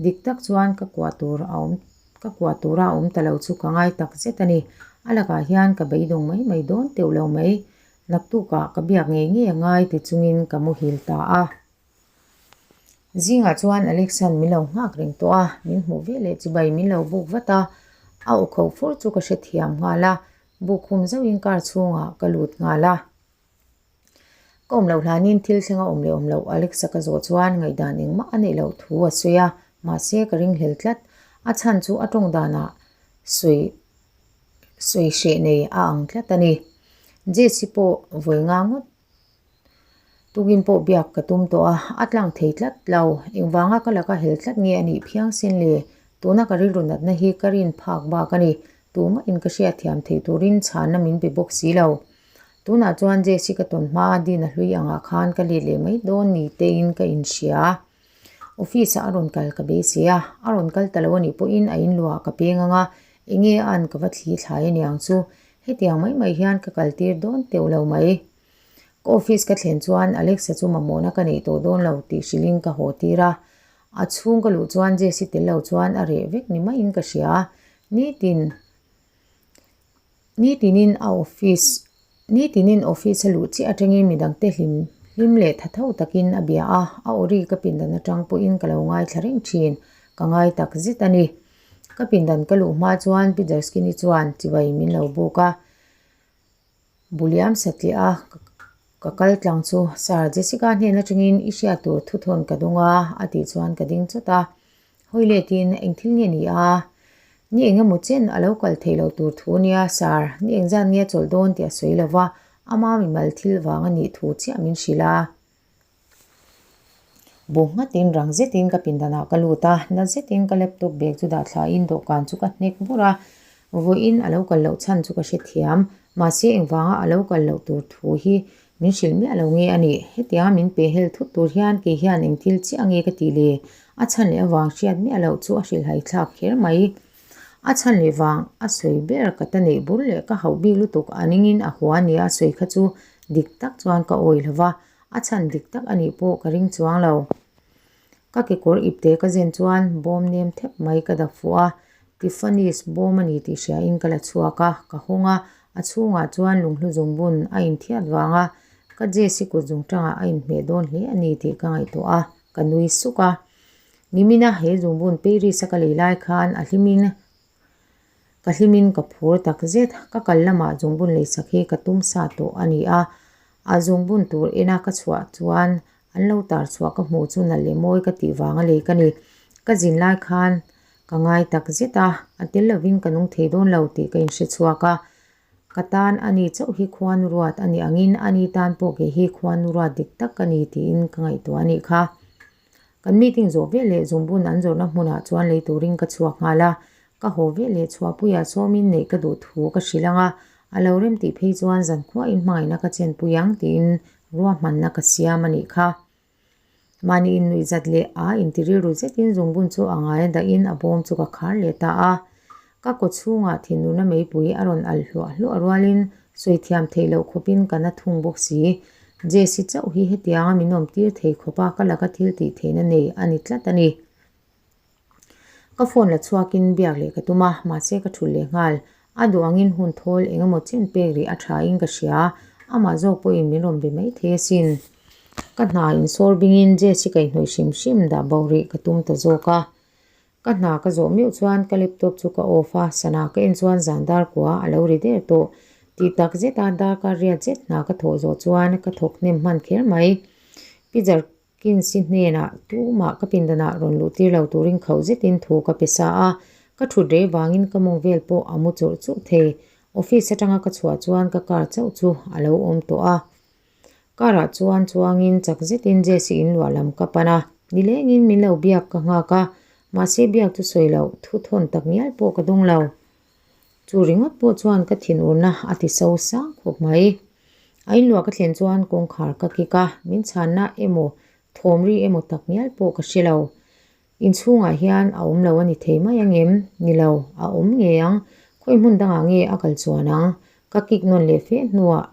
dik tak chuan ka kuah tur a awm ka kuah tura a awm ta lo chu ka ngai tak zet a ni. A lakah hian ka beidawng mai mai dawn teuh lo mai. Naktukah ka biak ngei ngei a ngai ti chungin ka muhil ta a. Zingah chuan Alexan min lo nghak reng tawh a, min hmuh ve leh chibai min lo buk vat a, a aw kho fur chu ka hrethiam nghal a, buk khum zauhin car chhungah ka lut nghal a. Ka awm loh hlanin thil thleng a awm leh awm loh Alexa ka zawh chuan ngaihdan engmah a neih loh thu a sawi a, mahse ka ringhlel tlat. A chhan chu a tawng danah sawi sawi hreh nei a ang tlat a ni. Jesse pawh vawi nga ngawt Tukin pawh biak ka tum tawh a, a tlang thei tlat lo. Engvanga ka laka hel tlat nge a nih phiang sin le? Tuna ka rilru natna hi ka rin phak bak a ni. Tumahin ka hriatthiam theih turin chhanna min pe bawk si lo. Tunah chuan Jesse ka tawn hma Dina hlui angah khan ka let leh mai dawn ni tein ka inhria. Office-ah a rawn kal ka beisei a, a rawn kal ta lo a nih pawhin a inluah ka peng ang a, enge a an ka va thli thlai a niang chu. Hetiang mai mai hian ka kaltir dawn teuh lo mai. Ka office ka thlen chuan Alexa chu mamawhna ka neih tawh dawn lo tih hrilhin ka haw tir a. A chhung ka luh chuan Jesse tel lo chuan a reh vek ni maiin ka hria. Nitin nitinin a office nitinin office a luh chiah atangin midangte hlim hlim leh tha tho takin a bia a, a awri ka pindan atang pawhin ka lo ngaithla reng thin. Ka ngai tak zet a ni. Ka pindan ka luh hma chuan Pi Darskini chuan chibai min lo buk a. Buliam satliah a ka kal tlang chu Sir Jessica hnen atangin i hriat tur thuthawn ka dawng a a tih chuan ka ding chawt a. Hawi letin eng thil nge ni a? Ni eng emaw chen a lo kal theih loh tur thu nia Sir, ni engzat nge a chawlh dawn tih a sawi lo va, ama mimal thil vang a nih thu chiah min hrilh a. Bu nghatin rang zetin ka pindanah ka lut a, na zetin ka laptop bag chu dah thlain dawhkan chu ka hnek bur a, vawiin a lo kal loh chhan chu ka hrethiam, mahse engvanga a lo kal loh tur thu hi min hrilh miah lo nge a nih, hetianga min pe hel thut tur hian kei hian eng thil chiah nge ka tih le, a chhan leh avang hriat miah loh chu a hrilhhai thlak kher mai. A chhan leh vang a sawi ber ka ta neih bur leh ka hauh bik lutuk a ningin a hua nia a sawi kha chu dik tak chuan ka awih lo va, A chhan dik tak a nih pawh ka ring chuang lo. Ka kekawr ipte ka zen chuan bawm nem thep mai ka dap fuh a, Tiffany's bawm a ni tih hriain ka la chhuak a, ka hawng a, a chhungah chuan lunghlu zungbun a inthiat vang a, ka Jesse kut zungtangah a inhmeh dawn hle a ni tih ka ngaihtuah a, ka nui suk a. Nimina he zungbun Paris-a ka lei lai khan a hlimin Ka hlimin ka phur tak zet, ka kal lamah zungbun leisak hi ka tum sa tawh a ni a. A zungbun tur ena ka chhuah chuan an lo tar chhuah ka hmuh chu nalh leh mawi ka tih vang a lei ka ni. Ka zin lai khan ka ngai tak zet a, a tel lovin ka nung thei dawn lo tih ka inhre chhuak a. Ka tan a ni chauh hi khuanu ruat a nih angin a ni tan pawh kei hi khuanu ruat dik tak ka ni tiin ka ngaihtuah a nih kha. Kan meeting zawh vel leh zungbun an zawrhna hmunah chuan lei turin ka chhuak nghal a, ka haw vel leh chhuahpuiah sawmin neih ka duh thu ka hrilh ang a, a lo rem tih phei chuan zankhuain hmangaihna ka chenpui ang tiin ruahmanna ka siam a nih kha. Mahni innuih zat leh a inti rilru zetin zungbun chu a ngai a dahin a bawm chu ka khar leh ta a. Ka kaw chhungah thinurna meipui a rawn alh hluah hluah rualin sawi thiam theih loh khawpin ka na thung bawk si. Jesse chauh hi hetianga min awm tir thei khawpa ka laka thil tih theihna nei a ni tlat a ni. Ka phone la chhuakin biak leh ka tum a, mahse ka thulh leh nghal. A duh angin hun thawl eng emaw chen pek rih a tha in ka hria, amah zawk pawhin min rawn be mai thei asin. Ka hna insawr bingin Jess hi kaihhnawih hrim hrim dah bo rih ka tum ta zawk a. Ka hna ka zawh meuh chuan ka laptop chu ka off a, sana ka en chuan zan dar kua a lo ri der tawh. Tih tak zeta darkar riat zet hna ka thawh zawh chuan ka thawk hnem hman kher mai. Pi Jerkins-i hnenah tumah ka pindanah rawn luh tir lo turin khauh zetin thu ka pe sa a, ka thut rei vangin ka mawng vel pawh a mu churh churh thei. Office atanga ka chhuah chuan ka car chauh chu a lo awm tawh a. Car ah chuan chuangin chak zetin Jesse in luah lam ka pan a, nilengin min lo biak ka nghak a, mahse biak chu sawi loh thu thawn tak ngial pawh ka dawng lo. Chu ringawt pawh chuan ka thinurna a ti so sang khawp mai. A in luah ka thlen chuan kawngkhar ka kik a, min chhanna emaw thawm ri emaw tak ngial pawh ka hre lo. Inchhungah hian a awm lo a ni thei mai ang em? Ni lo, a awm ngei ang. Khawi hmun dangah nge a kal chuan ang? Ka kik nawn leh fe hnuah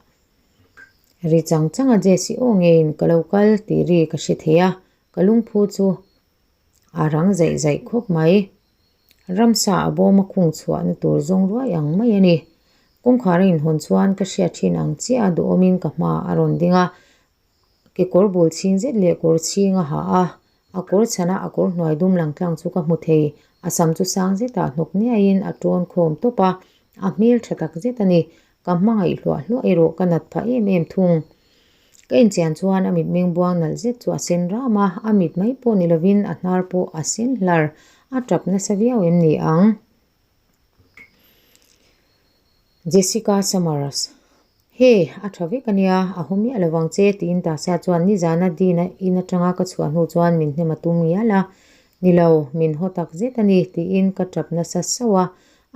Ri chang chang a Jesse aw ngeiin ka lo kal tih ri ka hre thei a, ka lungphu chu a rang zaih zaih khawp mai. Ramsa a bawm a khung chhuahna tur zawng ruai ang mai a ni. Kawngkhar a inhawn chuan ka hriat thin ang chiah a duhawmin ka hma a rawn ding a, kekawr bul chhing zet leh kawr chhing a ha a, a kawr chhana a kawr hnuai dum lang tlang chu ka hmu thei, a sam chu sang zetah hnawk niaiin a tawn khawm tawp a, a hmel tha tak zet a ni. Ka hmangaih hluah hluah erawh ka nat phah em em thung. Ka inchian chuan a mitmeng buang nalh zet chu a sen ram a, a mit mai pawh ni lovin a hnar pawh a sen hlar, a tap nasa viau em ni ang? Jessica Summers, Hey, a tha vek a nia, a haw miah lovang che tiin Tasa chuan nizana Dean-a in atanga ka chhuah hnu chuan min hnem a tum ngial a. Ni lo, min haw tak zet a ni tiin ka tap nasa sauh a,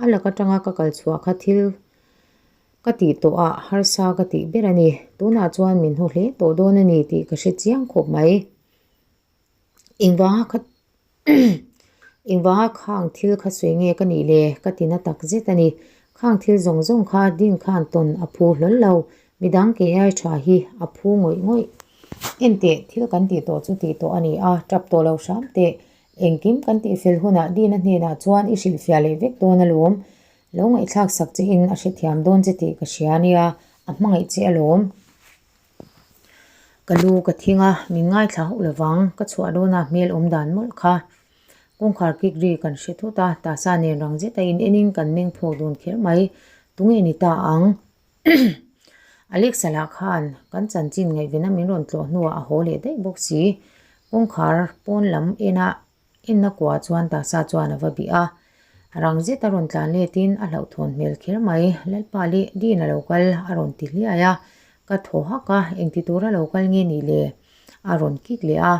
a lak atanga ka kal chhuah kha thil Ka tih tawh ah harsa ka tih ber a ni. Tunah chuan min hmu hle tawh dawn a ni tih ka hre chiang khawp mai. Engvanga kha engvanga khang thil kha sawi nge ka nih le ka ti na tak zet a ni. Khang thil zawng zawng kha din khan tawn a phu hlawl lo. Midang kei ai tha hi a phu ngawih ngawih. Enteh, thil kan tih tawh chu tih tawh a ni a, tap tawh lo hram teh. Engkim kan tihfel hunah Dina hnenah chuan i hrilhfiah leh vek dawn alawm. Lo ngaihthlak sak che in a hrethiam dawn che tih ka hria ania, a hmangaih che alawm. Ka lu ka thing a, min ngaithla hauh lovang, ka chhuah dawna hmel awm dan mawlh kha. Kawngkhar kik ri kan hre thut a, tasa nen rang zeta in enin kan meng phawk dun kher mai, tunge ni ta ang? Alexa lah khan kan chanchin ngaihvena min rawn tlawh hnuah a haw leh daih bawk si, kawngkhar pawn lam enah Enna kuah chuan Tasa chuan a va bih a, rang zet a rawn tlan letin a hlauhthawn hmel kher mai, Lalpa leh Dean a lo kal a rawn ti hliai a, ka thaw hak a, engti tura lo kal nge nih le? A rawn kik leh a,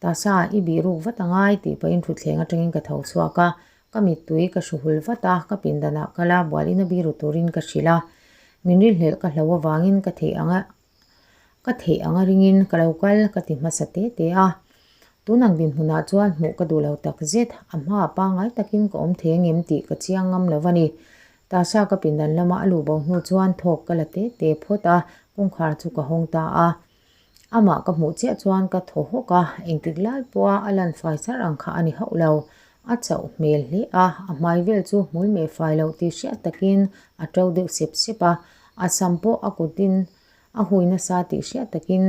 Tasa i bih ruk vat a ngai tih pahin thutthleng atangin ka tho chhuak a, ka mittui ka hru hul vat a, ka pindanah kal a, bualin a biru turin ka hrilh a, min rilhlelh ka hlo avangin ka theih ang a, Ka theih anga ringin ka lo kal ka ti hmasa te te a, tunang dinhmunah chuan hmuh ka duh lo tak zet, a hmaah pangngai takin ka awm thei angem tih ka chiang ngam lo a ni. Tasha ka pindan lama a luh bo hnu chuan thawk ka la te te phawt a, kawngkhar chu ka hawng ta a. Amah ka hmuh chiah chuan ka thaw hawk a, engtik lai pawha a lan fai sar ang kha a ni hauh lo. A chauh hmel hle a, a hmai vel chu hmul meh fai loh tih hriat takin a to deuh sep sep a, a sam pawh a kutin a hui nasa tih hriat takin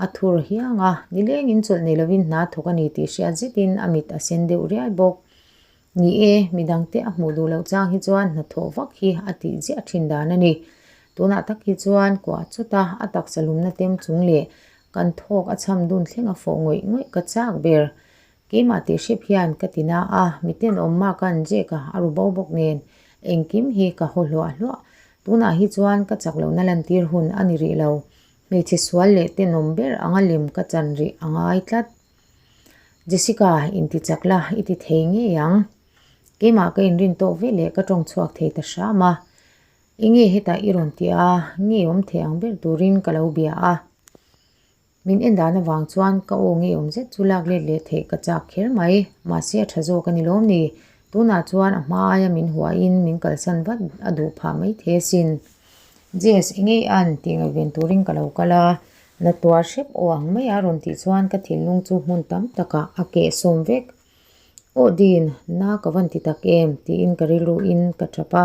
a thur hiang a, nilengin chawlh nei lovin hna thawk a ni tih hriat zetin a mit a sen deuh riai bawk. Ni e, midangte a hmuh duh loh chang hi chuan hnathawh vak hi a tih ziah thin dan a ni. Tunah tak hi chuan kuah chawt a, a taksa lumna tem chung leh kan thawk a cham dun thleng a fawh ngawih ngawih ka chak ber. Keimah tih hrep hian ka ti na a, miten awm mak an Jake-a a ru bo bawk nen engkim hi ka haw hluah hluah. Tunah hi chuan ka chak lohna lantir hun a ni rih lo. Hmeichhe sual leh tenawm ber anga lem ka chan rih a ngai tlat. Jessica, inti chak la, i ti thei ngei ang. Keimah ka inrin tawk ve leh ka tawng chhuak thei ta hram a. Enge hetah i rawn ti a, nge awm thei ang ber turin ka lo bia a. Min en dan avang chuan ka aw nge awm zet chu lak let leh theih ka chak kher mai. Mahse a tha zawk a ni lawm ni. Tunah chuan a hma aia min huahin min kalsan vat a duh phah mai thei asin. Jess, enge i an tih ngaihven turin ka lo kal a. Na tuar hrep aw ang mai a rawn tih chuan ka thinlung chu hmun tam takah a keh sawm vek. Aw Dean, na ka van ti tak em? tiin ka rilruin ka tap a.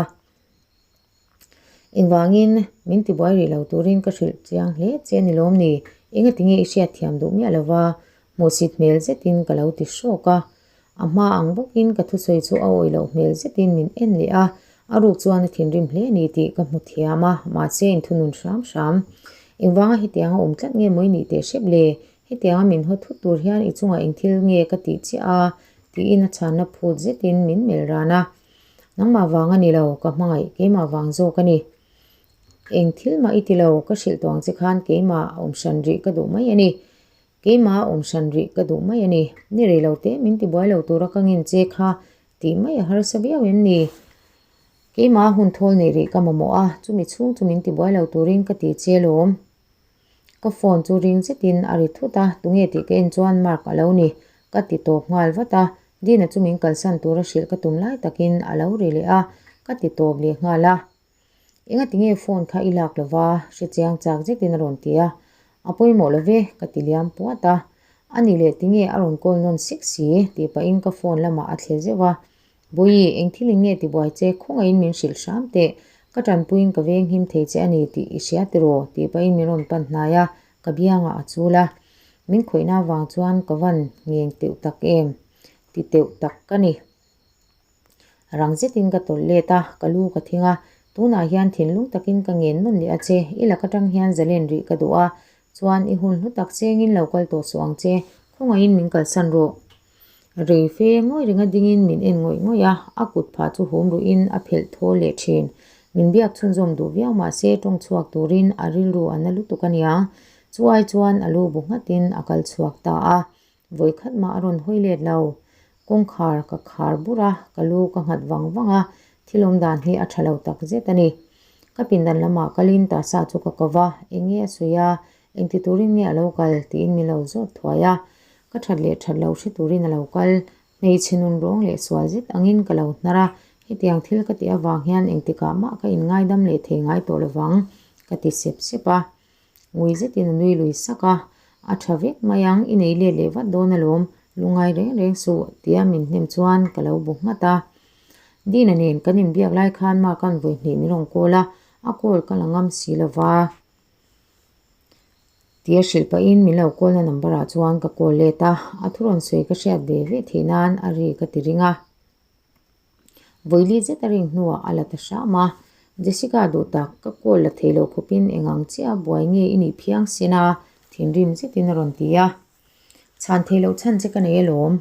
Engvangin min tibuai rih lo turin ka hrilh chiang hle che a ni lawm ni? Engati nge i hriat thiam duh miah lova hmuhsit hmel zetin ka lo ti hrawk a. A hma ang bawkin ka thusawi chu a awih loh hmel zetin min en leh a, a ruk chuan a thinrim hle a ni tih ka hmu thiam a, mahse inthunun hram hram. Engvanga hetianga awm tlat nge maw i nih teh hrep le? Hetianga min haw thut tur hian i chungah eng thil nge ka tih chiah a? tiin a chhanna phut zetin min melh ran a. Nangmah vang a ni lo, ka hmangaih keimah vang zawk a ni. Eng thil mah i ti lo, ka hrilh tawh ang che khan keimah awm hran rih ka duh mai a ni. Keimah awm hran rih ka duh mai a ni. Ni rei lo te min tibuai lo tura ka ngin che kha tih mai a harsa viau em ni? Keimah hun thawl neih rih ka mamawh a, chumi chhung chu min tibuai lo turin ka ti che lawm. Ka phone chu ring zetin a ri thut a, tunge tih ka en chuan Mark a lo ni. Ka ti tawp nghal vat a, Dina chu min kalsan tura hrilh ka tum lai takin a lo ri leh a, ka ti tawp leh nghal a. Engati nge phone kha i lak lova? Hre chiang chak zetin a rawn ti a. A pawimawh lo ve, ka ti liam puat a. A nih leh tinge a rawn call nawn sik si? tih pahin ka phone lamah a thle zeuh a. Bawihi, eng thil in nge tibuai che? Khawngaihin min hrilh hram teh. Ka tanpuiin ka veng him thei che a ni tih i hria tiraw? tih pahin min rawn pan hnai a, ka biangah a chul a. Min khawihna avang chuan ka van ngeng teuh tak em? Ti teuh tak ka ni. Rang zetin ka tawlh let a, ka lu ka thing a. Tunah hian thinlung takin ka ngen nawn leh a che. I lak atang hian zalen rih ka duh a, chuan i hun hlu tak chengin lo kal tawh suh ang che. Khawngaihin min kalsan rawh. Rei fe ngawi renga dingin min en ngawih ngawih a, a kut phah chu hum ruhin a phelh thawl leh thin. Min biak chhunzawm duh viau mah se tawng chhuak turin a rilru a na lutuk a nia. Chu ai chuan a lu bu nghatin a kal chhuak ta a. Vawi khat mah a rawn hawi let lo. Kawngkhar ka khar bur a, ka lu ka nghat vang vang a, thil awm dan hi a tha lo tak zet a ni. Ka pindan lamah kalin tasa chu ka ko va, eng nge a sawi a, engti turin nge a lo kal tiin min lo zawt thuai a. Ka that leh that lo hre turin a lo kal, hmeichhe nun rawng leh sual zet angin ka lo hnar a, hetiang thil ka tih avang hian engtikah mah ka inngaidam leh thei ngai tawh lovang ka ti sep sep a. Ngui zetin a nui lui sak a, A tha vek mai ang, i nei let leh vat dawn alawm, lungngai reng reng suh, tia min hnem chuan ka lo bu nghat a. Dina nen kan inbiak lai khan Mark-a'n vawi hnih min rawn call a, a call ka la ngam si lo va. Tia hrilh pahin min lo call na number ah chuan ka call let a, a thu rawn sawi ka hriat ve ve theih nan a ri ka ti ring a. Vawili zet a ring hnuah a la ta hram a, Jessica duh tak, ka call la thei loh khawpin eng ang chiah buai nge i nih phiang sin a, thinrim zetin a rawn ti a. Chhan thei loh chhan che ka nei alawm.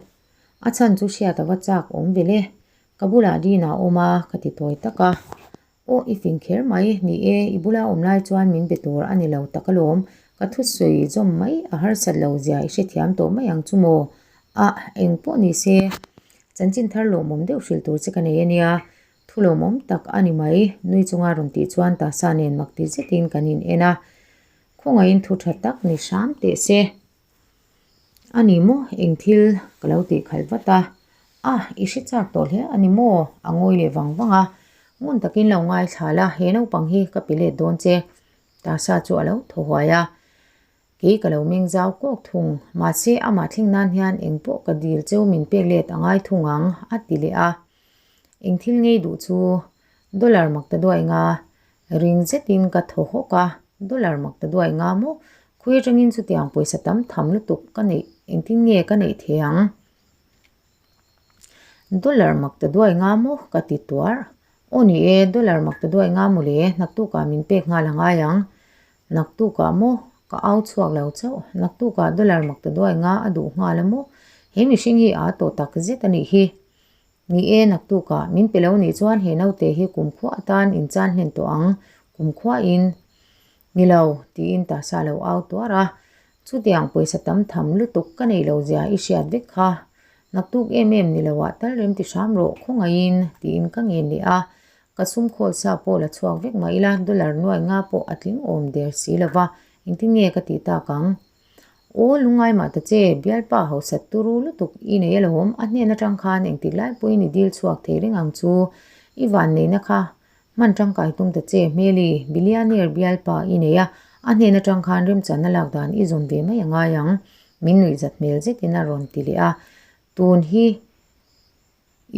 A chhan chu hriat a va chak awm ve le. Ka bulah Dina a awm a, ka ti tawi tak a. Aw, i fing kher mai. Ni e, i bula awm lai chuan min be tur a ni lo tak alawm. Ka thusawi zawm mai a harsat lo zia i hrethiam tawh mai ang chu maw? Ah, eng pawh ni se. Chanchin thar lawmawm deuh hrilh tur che ka nei a nia. Thu lawmawm tak a ni mai, nui chunga rawn tih chuan Tasa nen mak ti zetin kan in en a. Khawngaihin thu tha tak ni hram teh se. A ni maw? Eng thil ka lo tih khalh vat a. A, i hre chak tawh hle a ni maw? A ngawi leh vang vang a. Ngun takin lo ngaithla la, he naupang hi ka pe let dawn che. Tasa chu a lo thaw huai a. Kei ka lo meng zau kawk thung. Mahse, amah thleng nan hian eng pawh ka dil cheu min pek let a ngai thung ang, a ti leh a. Eng thil ngei duh chu dollar mak ta duai nga Ring zetin ka thaw hawk a, dollar mak ta duai nga maw? Khawi atangin chutiang pawisa tam tham lutuk ka neih, engtin nge ka neih thei ang? Dollar mak ta duai nga maw? Ka ti tuar. Aw ni e, dollar mak ta duai nga maw le, naktukah min pek nghal a ngai ang. Naktukah maw? Ka au chhuak lo chauh. Naktukah dollar mak ta duai nga a duh nghal a maw? He mihring hi aa tawh tak zet a nih hi. Ni e, naktukah min pe lo nih chuan he naute hi kumkhua atan inchan hlen tawh ang, kumkhua in. Ni lo, tiin tasa lo au tuar a. Chutiang pawisa tam tham lutuk ka nei lo zia i hriat vek kha. Naktuk em em ni loah tal rem ti hram rawh khawngaihin, tiin ka ngen leh a. Ka sum khawl sa pawh la chhuak vek mah ila dollar nuai nga pawh a tling awm der si lo va, engtin nge ka tih tak ang? Aw lungngai mah ta che, bialpa hausat turu lutuk i nei alawm, a hnen atang khan engtik lai pawhin i dil chhuak thei reng ang chu, i vanneihna kha Hman tangkai tum ta che, Hmeli, billionaire bialpa i nei a, a hnen atang khan remchanna lak dan i zawn ve mai a ngai ang, min nuihzat hmel zetin a rawn ti leh a. Tun hi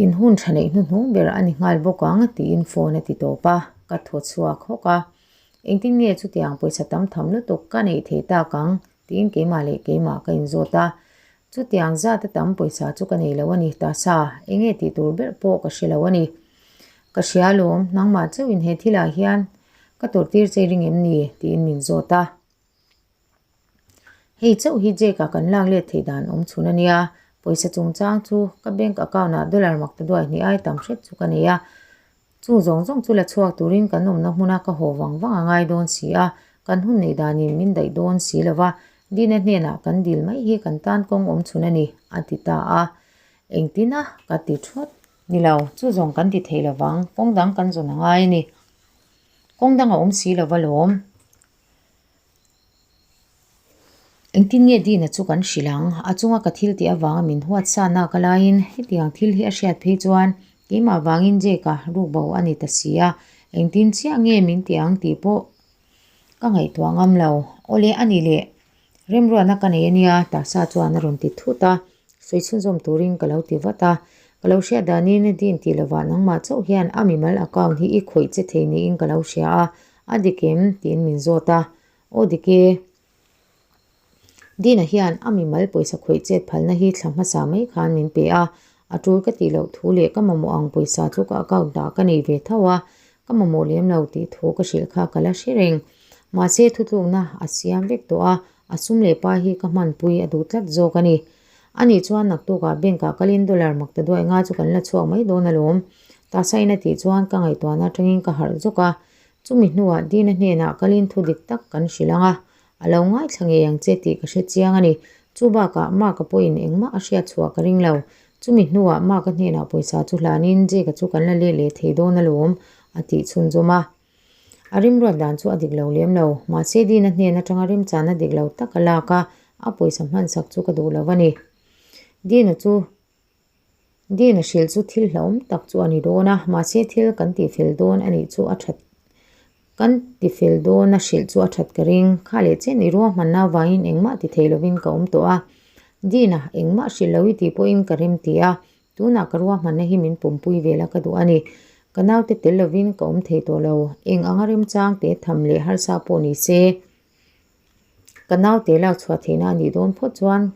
in hun tha neih hnuhnung ber a ni nghal bawk ang, tiin phone a ti tawp a, ka thaw chhuak hawk a. Engtin nge chutiang pawisa tam tham lutuk ka neih theih tak ang, tiin keimah leh keimah ka inzawt a. Chutiang zat a tam pawisa chu ka nei lo a ni, tasa, enge tih tur ber pawh ka hre lo a ni. Ka hria alawm, nangmah chauhin he thilah hian ka tawrhtir che ring em ni? tiin min zawt a. Hei chauh hi Jake-a kan lak let theih dan awm chhun a nia, pawisa chungchang chu ka bank account-ah dollar mak ta duai hnih ai tam hret chu ka nei a. Chu zawng zawng chu la chhuak turin kan awmna hmuna ka haw vang vang a ngai dawn si a, kan hun neih danin min daih dawn si lo va, Dina hnenah kan dil mai hi kan tan kawng awm chhun a ni, a ti ta a. Engtin a? ka ti thawt. Ni lo, chu zawng kan ti thei lo vang, kawng dang kan zawn a ngai a ni. Kawng dang a awm si lo va lawm. Engtin nge Dina chu kan hrilh ang? A chunga ka thil tih avanga min huat sa nak a laiin hetiang thil hi a hriat phei chuan keimah vangin Jake-a rukbo a ni ta si a, engtin chiah nge min ti ang tih pawh ka ngaihtuah ngam lo. Awle a nih leh remruatna ka nei a nia, Tasa chuan a rawn ti thut a, sawi chhunzawm turin ka lo ti vat a. Ka lo hriat danin Din tih lovah nangmah chauh hian a mimal account hi i khawih che thei niin ka lo hria a, A dik em? tiin min zawt a. Aw dik e. Dina hian a mimal pawisa khawih chet phalna hi thla hmasa mai khan min pe a. A tul ka tih loh thu leh ka mamawh ang pawisa chu ka account ah ka nei ve tho a, ka mamawh lem lo tih thu ka hrilh kha ka la hre reng. Mahse thutlukna a siam vek tawh a, a sum leh pa hi ka hmanpui a duh tlat zawk a ni. Ani chuan naktukah bank ah kalin dollar mak ta duai nga chu kan la chhuak mai dawn alawm. Tasain a tih chuan ka ngaihtuahna atangin ka harh zawk a. Chumi hnuah Dina hnenah kalin thu dik tak kan hrilh ang a, a lo ngaithla ngei ang che tih ka hre chiang a ni. Chu bakah Mark-a pawhin engmah a hriat chhuah ka ring lo. Chumi hnuah Mark-a hnenah pawisa chu hlanin Jake-a chu kan la let leh thei dawn alawm a tih chhunzawm a. A rimruat dan chu a dik lo lem lo. Mahse Dina hnen atanga remchana dik lo tak a lak a, a pawisa hmansak chu ka duh lo a ni. Dina chu Dina hrilh chu thil hlauhawm tak chu a ni dawn a, mahse thil kan tihfel dawn a nih chu a that kan tifel dawn a hrilh chu a that ka ring. Kha leh chen i ruahmanna avangin engmah ti thei lovin ka awm tawh a. Dina, engmah hrilh lo i tih pawhin ka rem ti a, Tunah ka ruahmanna hi min pumpui vel a ka duh a ni. Ka naute tel lovin ka awm thei tawh lo. Eng anga remchang te tham leh harsa pawh ni se, ka naute lak chhuah theihna a nih dawn phawt chuan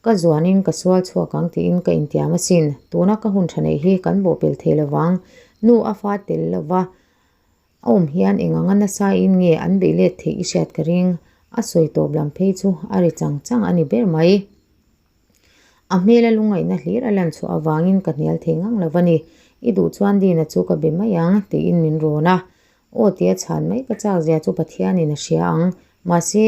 ka zuanin ka sual chhuak ang tiin ka intiam asin. Tuna ka hun tha neih hi kan bawhpelh thei lovang. Nu a fa tel lova a awm hian eng anga nasa in nge an beih let theih i hriat ka ring. A sawi tawp lam phei chu a ri chang chang a ni ber mai. A hmela lungngaihna hlir a lan chhuah avangin ka hnial thei ngang lo a ni. I duh chuan Dina chu ka be mai ang, tiin min rawn a. Aw tia chhan mai ka chak zia chu Pathianin a hria ang. Mahse,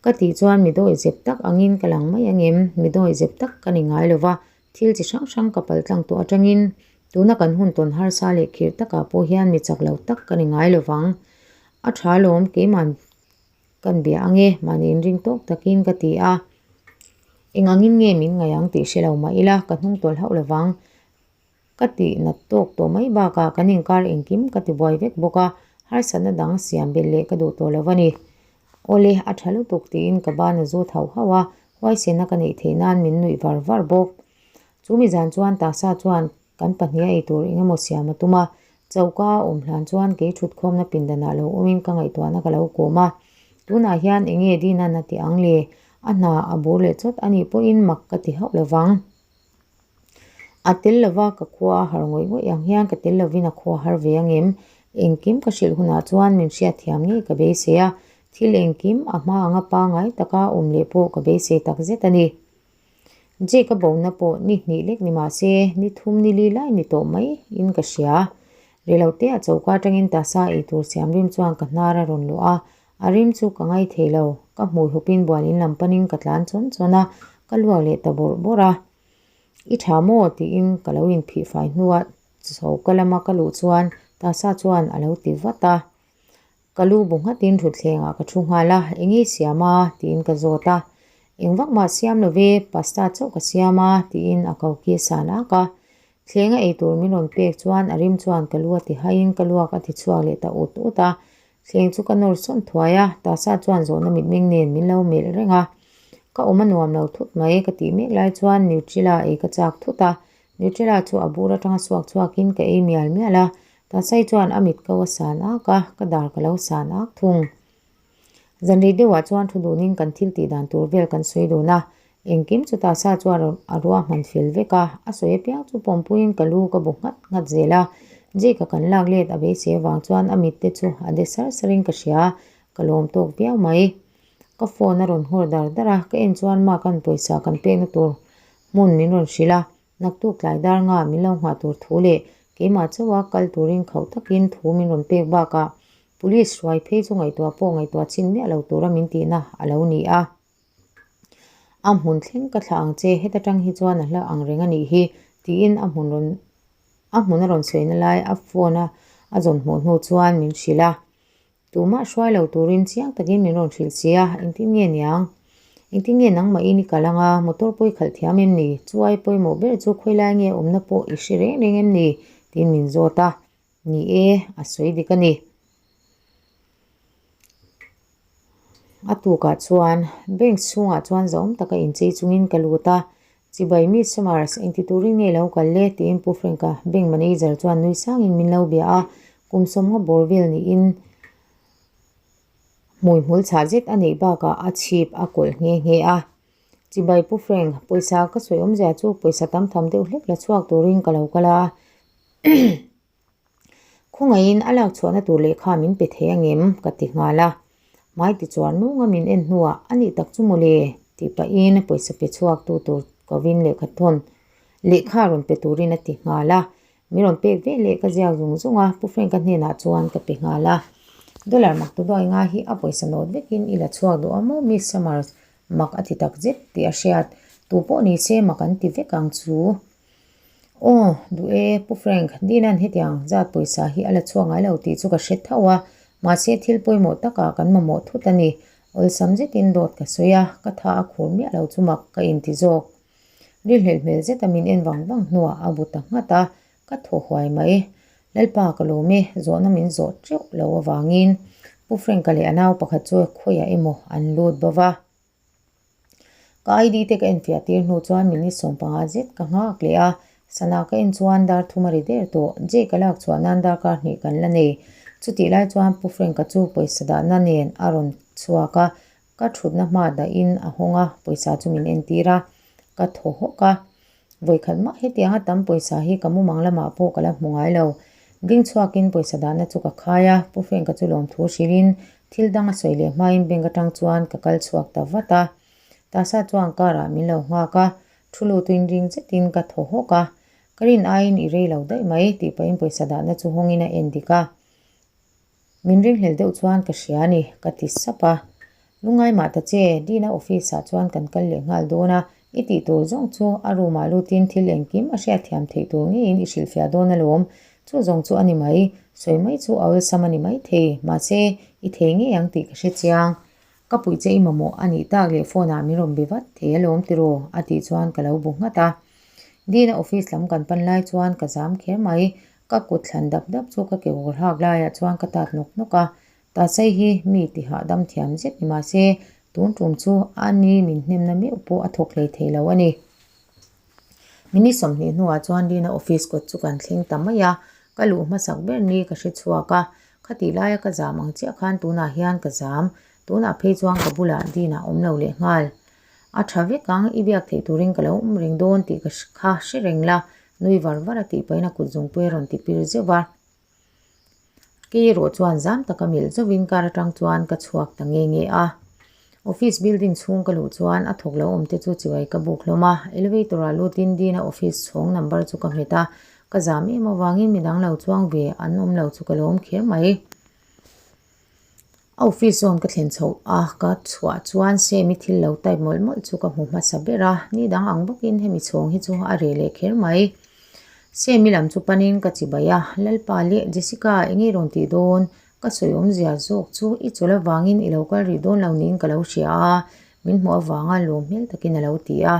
ka tih chuan mi dawih zep tak angin ka lang mai angem? Mi dawih zep tak ka ni ngai lo va, thil chi hrang hrang ka pal tlang tawh atangin tuna kan hun tawn harsa leh khirh takah pawh hian mi chak lo tak ka ni ngai lo vang. A tha alawm, keimah Kan bia ang e, mahni inring tawk takin ka ti a. Eng angin nge min ngaih ang tih hre lo mah ila, ka hnung tawlh hauh lovang. Ka tih nat tawk tawh mai bakah kan inkar engkim ka ti buai vek bawk a, harsatna dang siam belh leh ka duh tawh lo a ni. Awle, a tha lutuk tiin ka ban a zut hauh hauh a, huaisena ka neih theih nan min nuih var var bawk. Chu mi zan chuan Tasa chuan Kan pahniha ei tur eng emaw siam a tum a, choka a awm hlan chuan kei thutkhawmna pindanah lo awmin ka ngaihtuahna ka lo kawm a. Tunah hian eng nge Dina'n a ti ang le? A hna a bur leh chawt a nih pawhin mak ka ti hauh lo vang. A tel lova ka khua a har ngawih ngawih ang hian ka tel lovin a khua har ve ang em? Engkim ka hrilh hunah chuan min hriatthiam ngei ka beisei a, thil engkim a hma anga pangai taka awm leh pawh ka beisei tak zet a ni. Jake a bona pawh ni hnih lek ni mah se, ni thum ni li lai ni tawh mai in ka hria. Reilote a choka atangin tasa eitur siam rim chuan ka hnar a rawn luah a, a rim chu ka ngai thei lo. Ka hmui hupin buan in lam panin ka tlan chawn chawn a, ka luak leh ta bawrh bawrh a. I tha maw? tiin ka lo inphih fai hnuah choka lama ka luh chuan tasa chuan a lo ti vat a. Ka lu bu nghatin thutthlengah ka thu nghal a, Enge i siam a? tiin ka zawt a. Eng vak mah siam lo ve, pasta chauh ka siam a, tiin a ko ki san ak a. Thleng a eitur min rawn pek chuan a rim chuan ka lu a ti haiin ka luak a ti chhuak leh ta ut ut a. Thleng chu ka nawr sawn thuai a, tasa chuan zawhna mitmeng nen min lo melh reng a. Ka awm a nuam lo thut mai ka tih mek lai chuan Nutella ei ka chak thut a, Nutella chu a bur atanga suak chhuakin ka ei mial mial a, Tasai chuan a mit ko a san ak a, ka dar ka lo san ak thung. Zanrei deuhah chuan thu dunin kan thil tih dan tur vel kan sawi dun a, engkim chu Tasa chuan a ruahman fel vek a, a sawi apiang chu pawmpuiin ka lu ka bu nghat nghat zel a, Jake-a kan lak let a beisei avang chuan a mit te chu a de sar sarin ka hria, ka lawm tawk viau mai. Ka phone a rawn nghawr dar dar a, ka en chuan Mark-a'n pawisa kan pekna tur hmun min rawn hrilh a, Naktuk tlai dar nga min lo nghah tur thu leh keimah chauha kal turin khauh takin thu min rawn pek bakah Police hruai phei chu ngaihtuah pawh ngaihtuah chin miah lo tura min tihna a lo ni a. A hmun thleng ka thlah ang che, heta tang hi chuan a hla ang reng a nih hi, tiin a hmun rawn a hmun a rawn sawi na lai a phone a a zawn hmuh hnu chuan min hrilh a. Tumah hruai lo turin chiang takin min rawn hrilh si a, engtin nge niang? Engtin nge nangmahin i kal anga, motor pawh i khalh thiam em ni? Chuai pawimawh ber chu khawilai nge awmna pawh i hre reng reng em ni? tiin min zawt a. Ni e, a sawi dik a ni. A tukah chuan bank chhungah chuan zahawm taka inchei chungin ka lut a, Chibai Miss Summers, engti turin nge lo kal le? tiin Pu Frank-a, bank manager chuan nui sangin min lo bia a, kum sawmnga bawr vel niin hmui hmul chhah zet a neih bakah a chhip a kawlh nghe nghe a. Chibai Pu Frank, pawisa ka sawi awmzia chu pawisa tam tham deuh hlek la chhuak turin ka lo kal a. Khawngaihin a lak chhuahna tur lehkha min pe thei angem? ka ti nghal a. Hmai ti chuan nunga min en hnuah a nih tak chu mawle tih pahin pawisa pe chhuak tu tur kovin lehkha thawn lehkha rawn pe turin a ti nghal a. Min rawn pek ve leh ka ziak zung zung a, Pu Frank-a hnenah chuan ka pe nghal a. Dollar mak tu duai nga hi a pawisa nawt vekin i la chhuak duh a maw Miss Summers? Mak a ti tak zet tih a hriat. Tu pawh ni se mak an ti vek ang chu. Aw, duh e, Pu Frank, Dina'n hetiang zat pawisa hi a la chhuak ngai lo tih chu ka hre tho a, mahse thil pawimawh takah kan mamawh thut a ni. Awlsam zetin dawt ka sawi a, ka tha a khur miah lo chu mak ka inti zawk. Rilhlelh hmel zeta min en vang vang hnuah a bu ta nghat a, ka thaw huai mai. Lalpa ka lawm e, zawhna min zawh teuh lo avangin Pu Frank-a leh a nau pakhat chu khawiah emaw an lut bova. Ka ID te ka enfiah tir hnu chuan minute 15 zet ka nghak leh a, sana ka en chuan dar thum a ri der tawh. Jay ka lak chhuah nan darkar hnih kan la nei. Chutih lai chuan Pu Frank-a chu pawisa dahna nen a rawn chhuak a, ka thutna hma dahin a hawng a, pawisa chu min entir a, ka thaw hawk a. Vawikhat mah hetianga tam pawisa hi ka mumang lamah pawh ka la hmu ngai lo. Ding chhuakin pawisa dahna chu ka khai a, Pu Frank-a chu lawmthu hrilhin thil dang a sawi leh hmain bank atang chuan ka kal chhuak ta vat a. Tasa chuan car ah min lo nghak a, thu lutuin ring zetin ka thaw hawk a. Ka rin aiin i rei lo daih mai tih pahin pawisa dahna chu hawngin a en dik a. Min ringhlel deuh chuan ka hria a ni, ka ti sap a. Lungai mah ta che, Dina office ah chuan kan kal leh nghal dawn a, i tih tur zawng chu a room ah lutin thil engkim a hriatthiam theih tur ngeiin i hrilhfiah dawn alawm, chu zawng chu a ni mai, sawi mai chu a awlsam a ni maithei, mahse i thei ngei ang tih ka hre chiang. Ka puih che i mamawh a nih tak leh phone ah min rawn be vat thei alawm tiraw? a tih chuan ka lo bu nghat a. Dina office lam kan pan lai chuan ka zam kher mai, Ka kut thlan dap dap chu ka ke ur hak laiah chuan ka tat nawk nawk a, Tasai hi mi ti hahdam thiam zet ni mahse tun tum chu a ni min hnemna meuh pawh a thawk hlei thei lo a ni. Minute 20 hnuah chuan Rina office kawt chu kan thleng ta mai a, ka luh hmasak ber ni ka hre chhuak a, khatih laia ka zam ang chiah khan tunah hian ka zam, tunah phei chuan ka bulah Dina awm lo leh nghal. A tha vek ang, i biak theih turin ka lo awm reng dawn tih ka kha hre reng la. Nui var var a tih pahin a kut zungpui a rawn ti pir zeuh a. Kei erawh chuan zam taka milh zauhin car atang chuan ka chhuak ta nge nge a. Office building chhung ka luh chuan a thawk lo awm te chu chibai ka buk hlawm a. Elevator ah lutin Dina office chhawng number chu ka hmet a. Ka zam em avangin midang lo chuang ve an awm lo chu ka lawm kher mai. A office zawn ka thlen chhoh a, ka chhuah chuan Semi thil lo type mawlh mawlh chu ka hmu hmasa ber a, ni dang ang bawkin hemi chhawng hi chu a reh leh kher mai. Semi lam chu panin ka chibai a, Lalpa leh Jessica eng nge rawn tih dawn? Ka sawi awmzia zawk chu i chawlh avangin i lo kal rih dawn lo niin ka lo hria a, min hmuh avanga lawm hmel takin a lo ti a.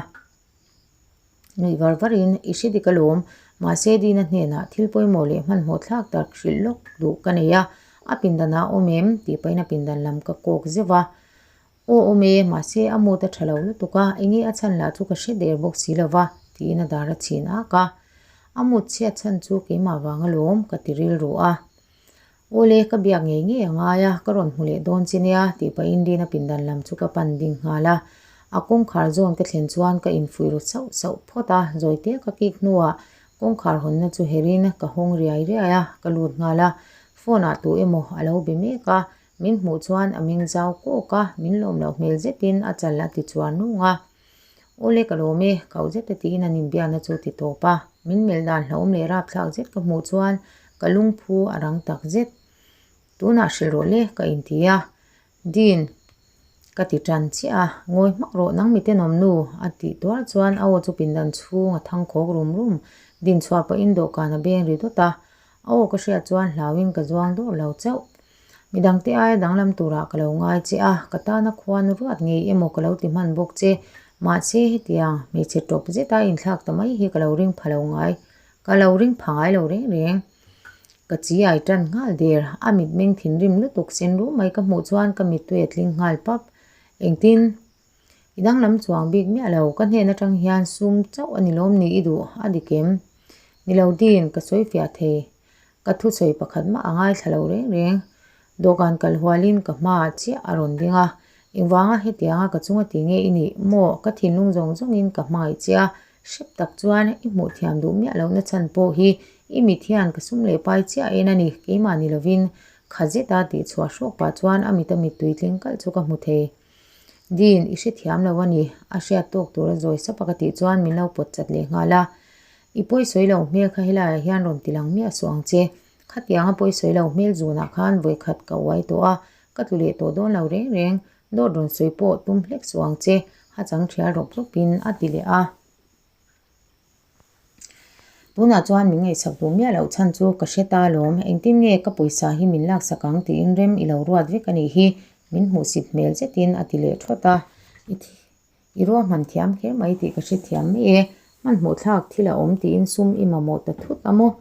Nuih var varin, I hre dik alawm, mahse Dina hnenah thil pawimawh leh hmanhmawh thlak tak hrilh lawk duh ka nei a, a pindanah a awm em? tih pahin a pindan lam ka kawk zeuh a. Aw awm e, mahse a mood a tha lo lutuk a, enge a chhan lah chu ka hre der bawk si lo va, tiin a dar a chhin ak a. A mood chhiat chhan chu keimah vang alawm, ka ti rilru a. Awle, ka biak ngei ngei a ngai a, ka rawn hmu leh dawn che nia, tih pahin Rina pindan lam chu ka pan ding nghal a. A kawngkhar zawn ka thlen chuan ka infuih ru sauh sauh phawt a, zawite ka kik hnuah kawngkhar hawnna chu herin ka hawng riai riai a, ka lut nghal a. Phone ah tu emaw a lo be mek a, min hmuh chuan a meng zau kawk a, min lawm loh hmel zetin a chal a ti chuan nung a. Awle ka lawm e, kau zet a tiin an inbiakna chu ti tawp a, min melh dan hlauhawm leh rapthlak zet ka hmuh chuan ka lungphu a rang tak zet. Tunah hrilh rawh le ka inti a, Dean ka ti tan chiah a, ngawi hmak rawh nang mi tenawm nu a tih tuar chuan a aw chu pindan chhung a thang khawk rum rum, din chhuah pawhin dawhkan a beng ri dawt a, a aw ka hriat chuan hlauhin ka zuang dawr lo chauh. Midangte aia danglam turah ka lo ngai che a, ka tana khuan ruat ngei emaw ka lo ti hman bawk che. Mahse hetiang hmeichhe tawp zeta inthlak ta mai hi ka lo ring pha lo ngai, ka lo ring pha ngai lo reng reng. Ka chi ai tan nghal der, a mitmeng thinrim lutuk sen ru mai ka hmuh chuan ka mittui a tling nghal pap. Engtin? I danglam chuang bik miah lo, ka hnen atang hian sum chauh a ni lawm ni i duh a dik em? Ni lo din, ka sawi fiah thei. Ka thusawi pakhat mah a ngaithla lo reng reng. Dawhkan kal hualin ka hmaah chiah a rawn ding a, Engvanga hetianga ka chunga ti nge i nih maw? Ka thinlung zawng zawngin ka hmangaih che a, hrep tak chuan i hmuh thiam duh miah lohna chhan pawh hi i mit hian ka sum leh pai chiah en a ni, keimah ni lovin kha zeta tihchhuah hrawk pah chuan a mita mittui tling kalh chu ka hmu thei. Dean, i hrethiam lo a ni, a hriat tawk tura zawi sap a ka tih chuan min lo pawt chat leh nghal a. I pawisawi lo hmel kha helaiah hian rawn ti lang miah suh ang che. Khatianga pawisawi lo hmel zunah khan vawikhat ka uai tawh a, ka tlu leh tawh dawn lo reng reng. Dawt rawn sawi pawh tum hlek suh ang che, a chang thial rawp rawpin a ti leh a. Tunah chuan min ngaihsak duh miah loh chhan chu ka hre ta alawm, engtin nge ka pawisa hi min laksak ang tiin rem i lo ruat vek a nih hi, min hmuhsit hmel zetin a ti leh thawt a. I i ruahman thiam kher mai tih ka hrethiam mai e, hmanhmawh thlak thil a awm tiin sum i mamawh ta thut a maw?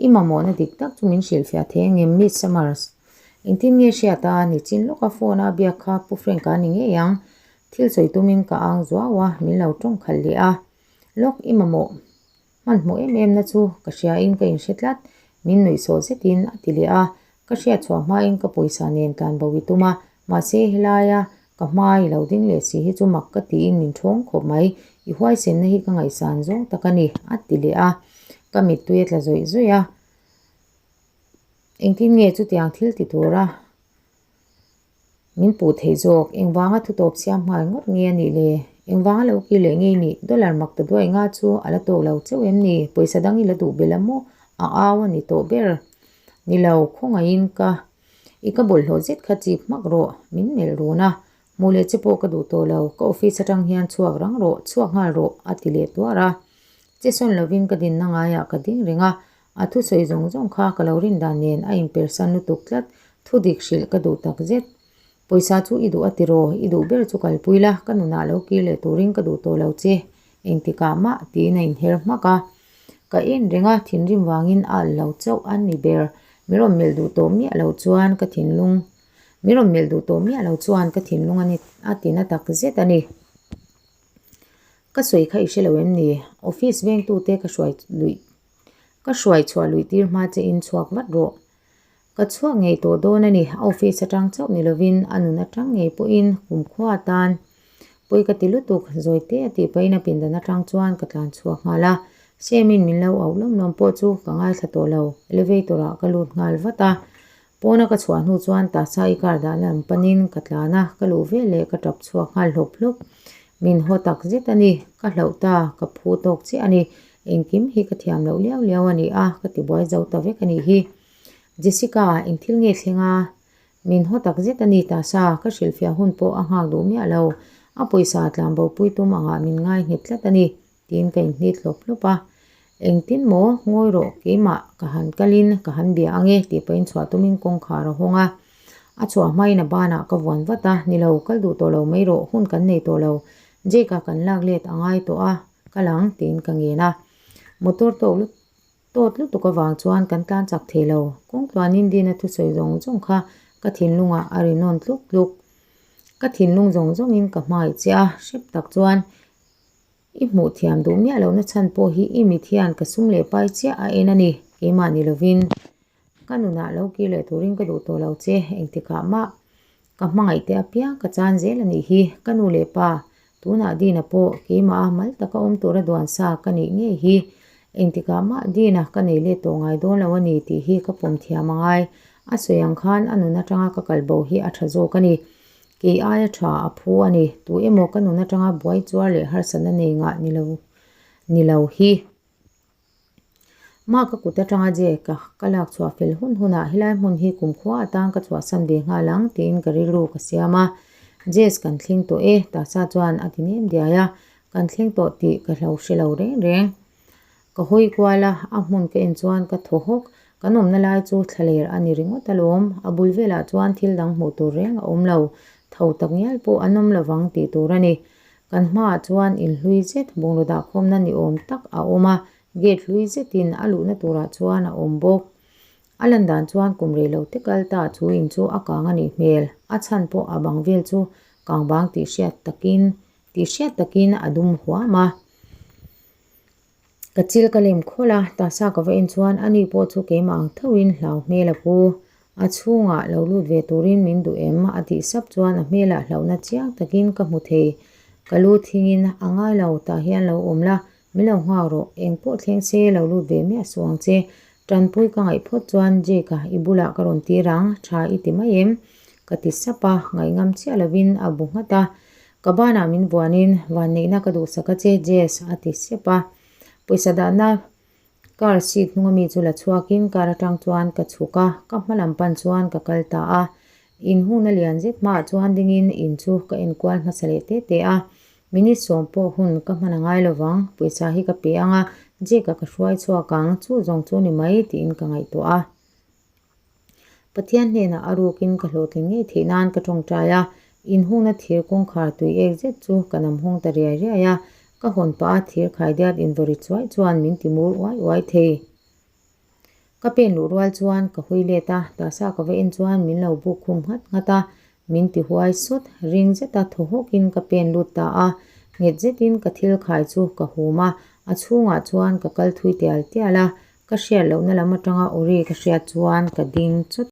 I mamawhna dik tak chu min hrilhfiah thei angem Miss Summers? Engtin nge hriat a, nichin lawka phone a biak kha Pu Frank-a ni ngei ang. Thil sawi tumin ka ang zuau a, min lo tawng khalh leh a. Lawk i mamawh hmanhmawh em em na chu ka hria in ka inhre tlat, min nuih sawh zetin a ti leh a, ka hriat chhuah hmain ka pawisa nen tlan bo i tum a, mahse helaia ka hma i lo ding leh si hi chu mak ka tiin min thawng khawp mai, i huaisenna hi ka ngaihsan zawng tak a ni a ti leh a, ka mittui a tla zawih zawih a, engtin nge chutiang thil ti tura Min puh theih zawk, engvanga thutawp siam nghal ngawt nge a nih le? Engvanga lo kir leh ngei nih? Dollar mak ta duai nga chu a la tawk lo chauh em ni? Pawisa dang i la duh belh a maw? A au a ni tawh ber. Ni lo, khawngaihin ka i ka bawlhhlawh zet kha chip hmak rawh, min melh run a. Hmuh leh che pawh ka duh tawh lo, ka office atang hian chhuak rang rawh, chhuak nghal rawh, a ti leh tuar a. Che sawn lovin ka dinna ngaiah ka ding reng a, A thusawi zawng zawng kha ka lo rin dan nen a inpersan lutuk tlat, thu dik hrilh ka duh tak zet. Pawisa chu i duh a tiraw, i duh ber chu kalpui la, ka nunah lo kir leh turin ka duh tawh lo che, engtikah mah tiin a inher hmak a. Ka en reng a, thinrim vangin a alh lo chauh a ni ber, mi rawn melh duh tawh miah lo chuan ka thinlung mi rawn melh duh tawh miah lo chuan ka thinlung a ni a ti na tak zet a ni. Ka sawi kha i hre lo em ni? Office vengtute ka hruai luih Ka hruai chhuah luih tir hma che in chhuak vat rawh. Ka chhuak ngei tawh dawn a ni, a office atang chauh ni lovin a nun atang ngei pawhin kumkhua atan pawi ka ti lutuk, Zawite a tih pahin a pindan atang chuan ka tlan chhuak nghal a. Semin min lo auh lawm lawm pawh chu ka ngaithla tawh lo, elevator ah ka lut nghal vat a. Pawna ka chhuah hnu chuan Tasa i car dah lam panin ka tlan a, ka luh vel leh ka tap chhuak nghal hlawp hlawp. Min haw tak zet a ni, ka hlauh ta, ka phu tawk chiah a ni. Engkim hi ka thiam loh liau liau a ni a, ka ti buai zo ta vek a nih hi. Jessica, eng thil nge thleng a? Min haw tak zet a ni Tasa, ka hrilhfiah hun pawh a nghak duh miah lo. A pawisa tlan bo pui tum angah min ngai nghet tlat a ni. Tiin ka inhnit hlawp hlawp a, Engtin maw, ngawi rawh, keimah ka han kalin ka han bia ang e tih pahin chhuah tumin kawngkhar a hawng a. A chhuah hmain a banah ka vuan vat a, Ni lo, kal duh tawh lo mai rawh, hun kan nei tawh lo, Jake-a kan lak let a ngai tawh a, kal ang tiin ka ngen a. Motor tawk lut tawt lutuk avang chuan kan tlan chak thei lo, kawngtluanin Dina thusawi zawng zawng kha ka thinlungah a ri nawn tluk tluk. Ka thinlung zawng zawngin ka hmangaih che a, hrep tak chuan I hmuh thiam duh miah lohna chhan pawh hi i mit hian ka sum leh pai chiah a en a ni, keimah ni lovin. Ka nunah lo kir leh turin ka duh tawh lo che, engtikah mah ka hmangaih te apiang ka chan zel a nih hi, ka nu leh pa, tunah Dina pawh keimah a mal taka awm tura duan sa ka nih ngei hi, engtikah mah Dina ka nei let tawh ngai dawn lo a ni tih hi ka pawm thiam a ngai, a sawi ang khan a nun atanga ka kal bo hi a tha zawk a ni. Kei aia tha a phu a ni. Tu emaw ka nun atanga buai chuar leh harsatna nei ngah ni lo ni lo hi. Mah ka kut atanga je ka ka lak chhuah fel hun hunah helai hmun hi kumkhua atan ka chhuahsan ve nghal ang tiin ka rilru ka siam a. Jess kan thleng tawh e, Tasa chuan a ti nem diai a. Kan thleng tawh tih ka hlo hre lo reng reng. Ka hawi kual a, a hmun ka en chuan ka thaw hawk. Kan awmna lai chu thlaler a ni ringawt alawm. A bul velah chuan thil dang hmuh tur reng a awm lo. Tho tak ngial pawh an awm lovang tih tur a ni. Kan hmaah chuan in hlui zet bungraw dahkhawmna ni awm tak a awm a, gate hlui zetin a luhna turah chuan a awm bawk. A lan dan chuan kum rei lo te kal ta chu in chu a kang a nih hmel. A chhan pawh a bang vel chu kang bang tih hriat takin tih hriat takin a dum huam a. Ka chil ka lem khawlh a, tasa ka va en chuan ani pawh chu keimah ang thoin hlau hmel a pu. A chhungah lo lut ve turin min duh em? a tih sap chuan a hmelah hlauhna chiang takin ka hmu thei. Ka lu thingin a ngai lo, tah hian lo awm la, min lo nghak rawh, eng pawh thleng se lo lut ve miah suh ang che. Tanpui ka ngaih phawt chuan Jake-a i bulah ka rawn tir ang, tha i ti mai em? ka ti sap a, ngaihngam chiah lovin a bu nghat a. Ka banah min vuanin vanneihna ka duhsak a che Jess a ti sep a. Pawisa dahna car seat hnunga mi chu la chhuakin car atang chuan ka chhuk a, ka hma lam pan chuan ka kal ta a. Inhungna lian zet hmaah chuan dingin in chu ka enkual hmasa leh te te a. Minute sawm pawh hun ka hman a ngai lovang, pawisa hi ka pe ang a, Jake-a ka hruai chhuak ang, chu zawng chu ni mai tiin ka ngaihtuah a. Pathian hnenah a rukin ka hlawhtling ngei theih nan ka tawngtai a, inhungna thir kawngkhar tui ek zet chu ka nam hawng ta riai riai a, ka hawn pah a thir khaidiat invawri chuai chuan min ti mur uai uai thei. Ka pen luh rual chuan ka hui let a, tasa ka va en chuan min lo buk khum nghat nghat a, min ti huai sawt, ring zeta thaw hawkin ka pen lut ta a, nghet zetin ka thil khai chu ka hum a, a chhungah chuan ka kal thui tial tial a, Ka hriat lohna lam atanga Ori ka hriat chuan ka ding chawt.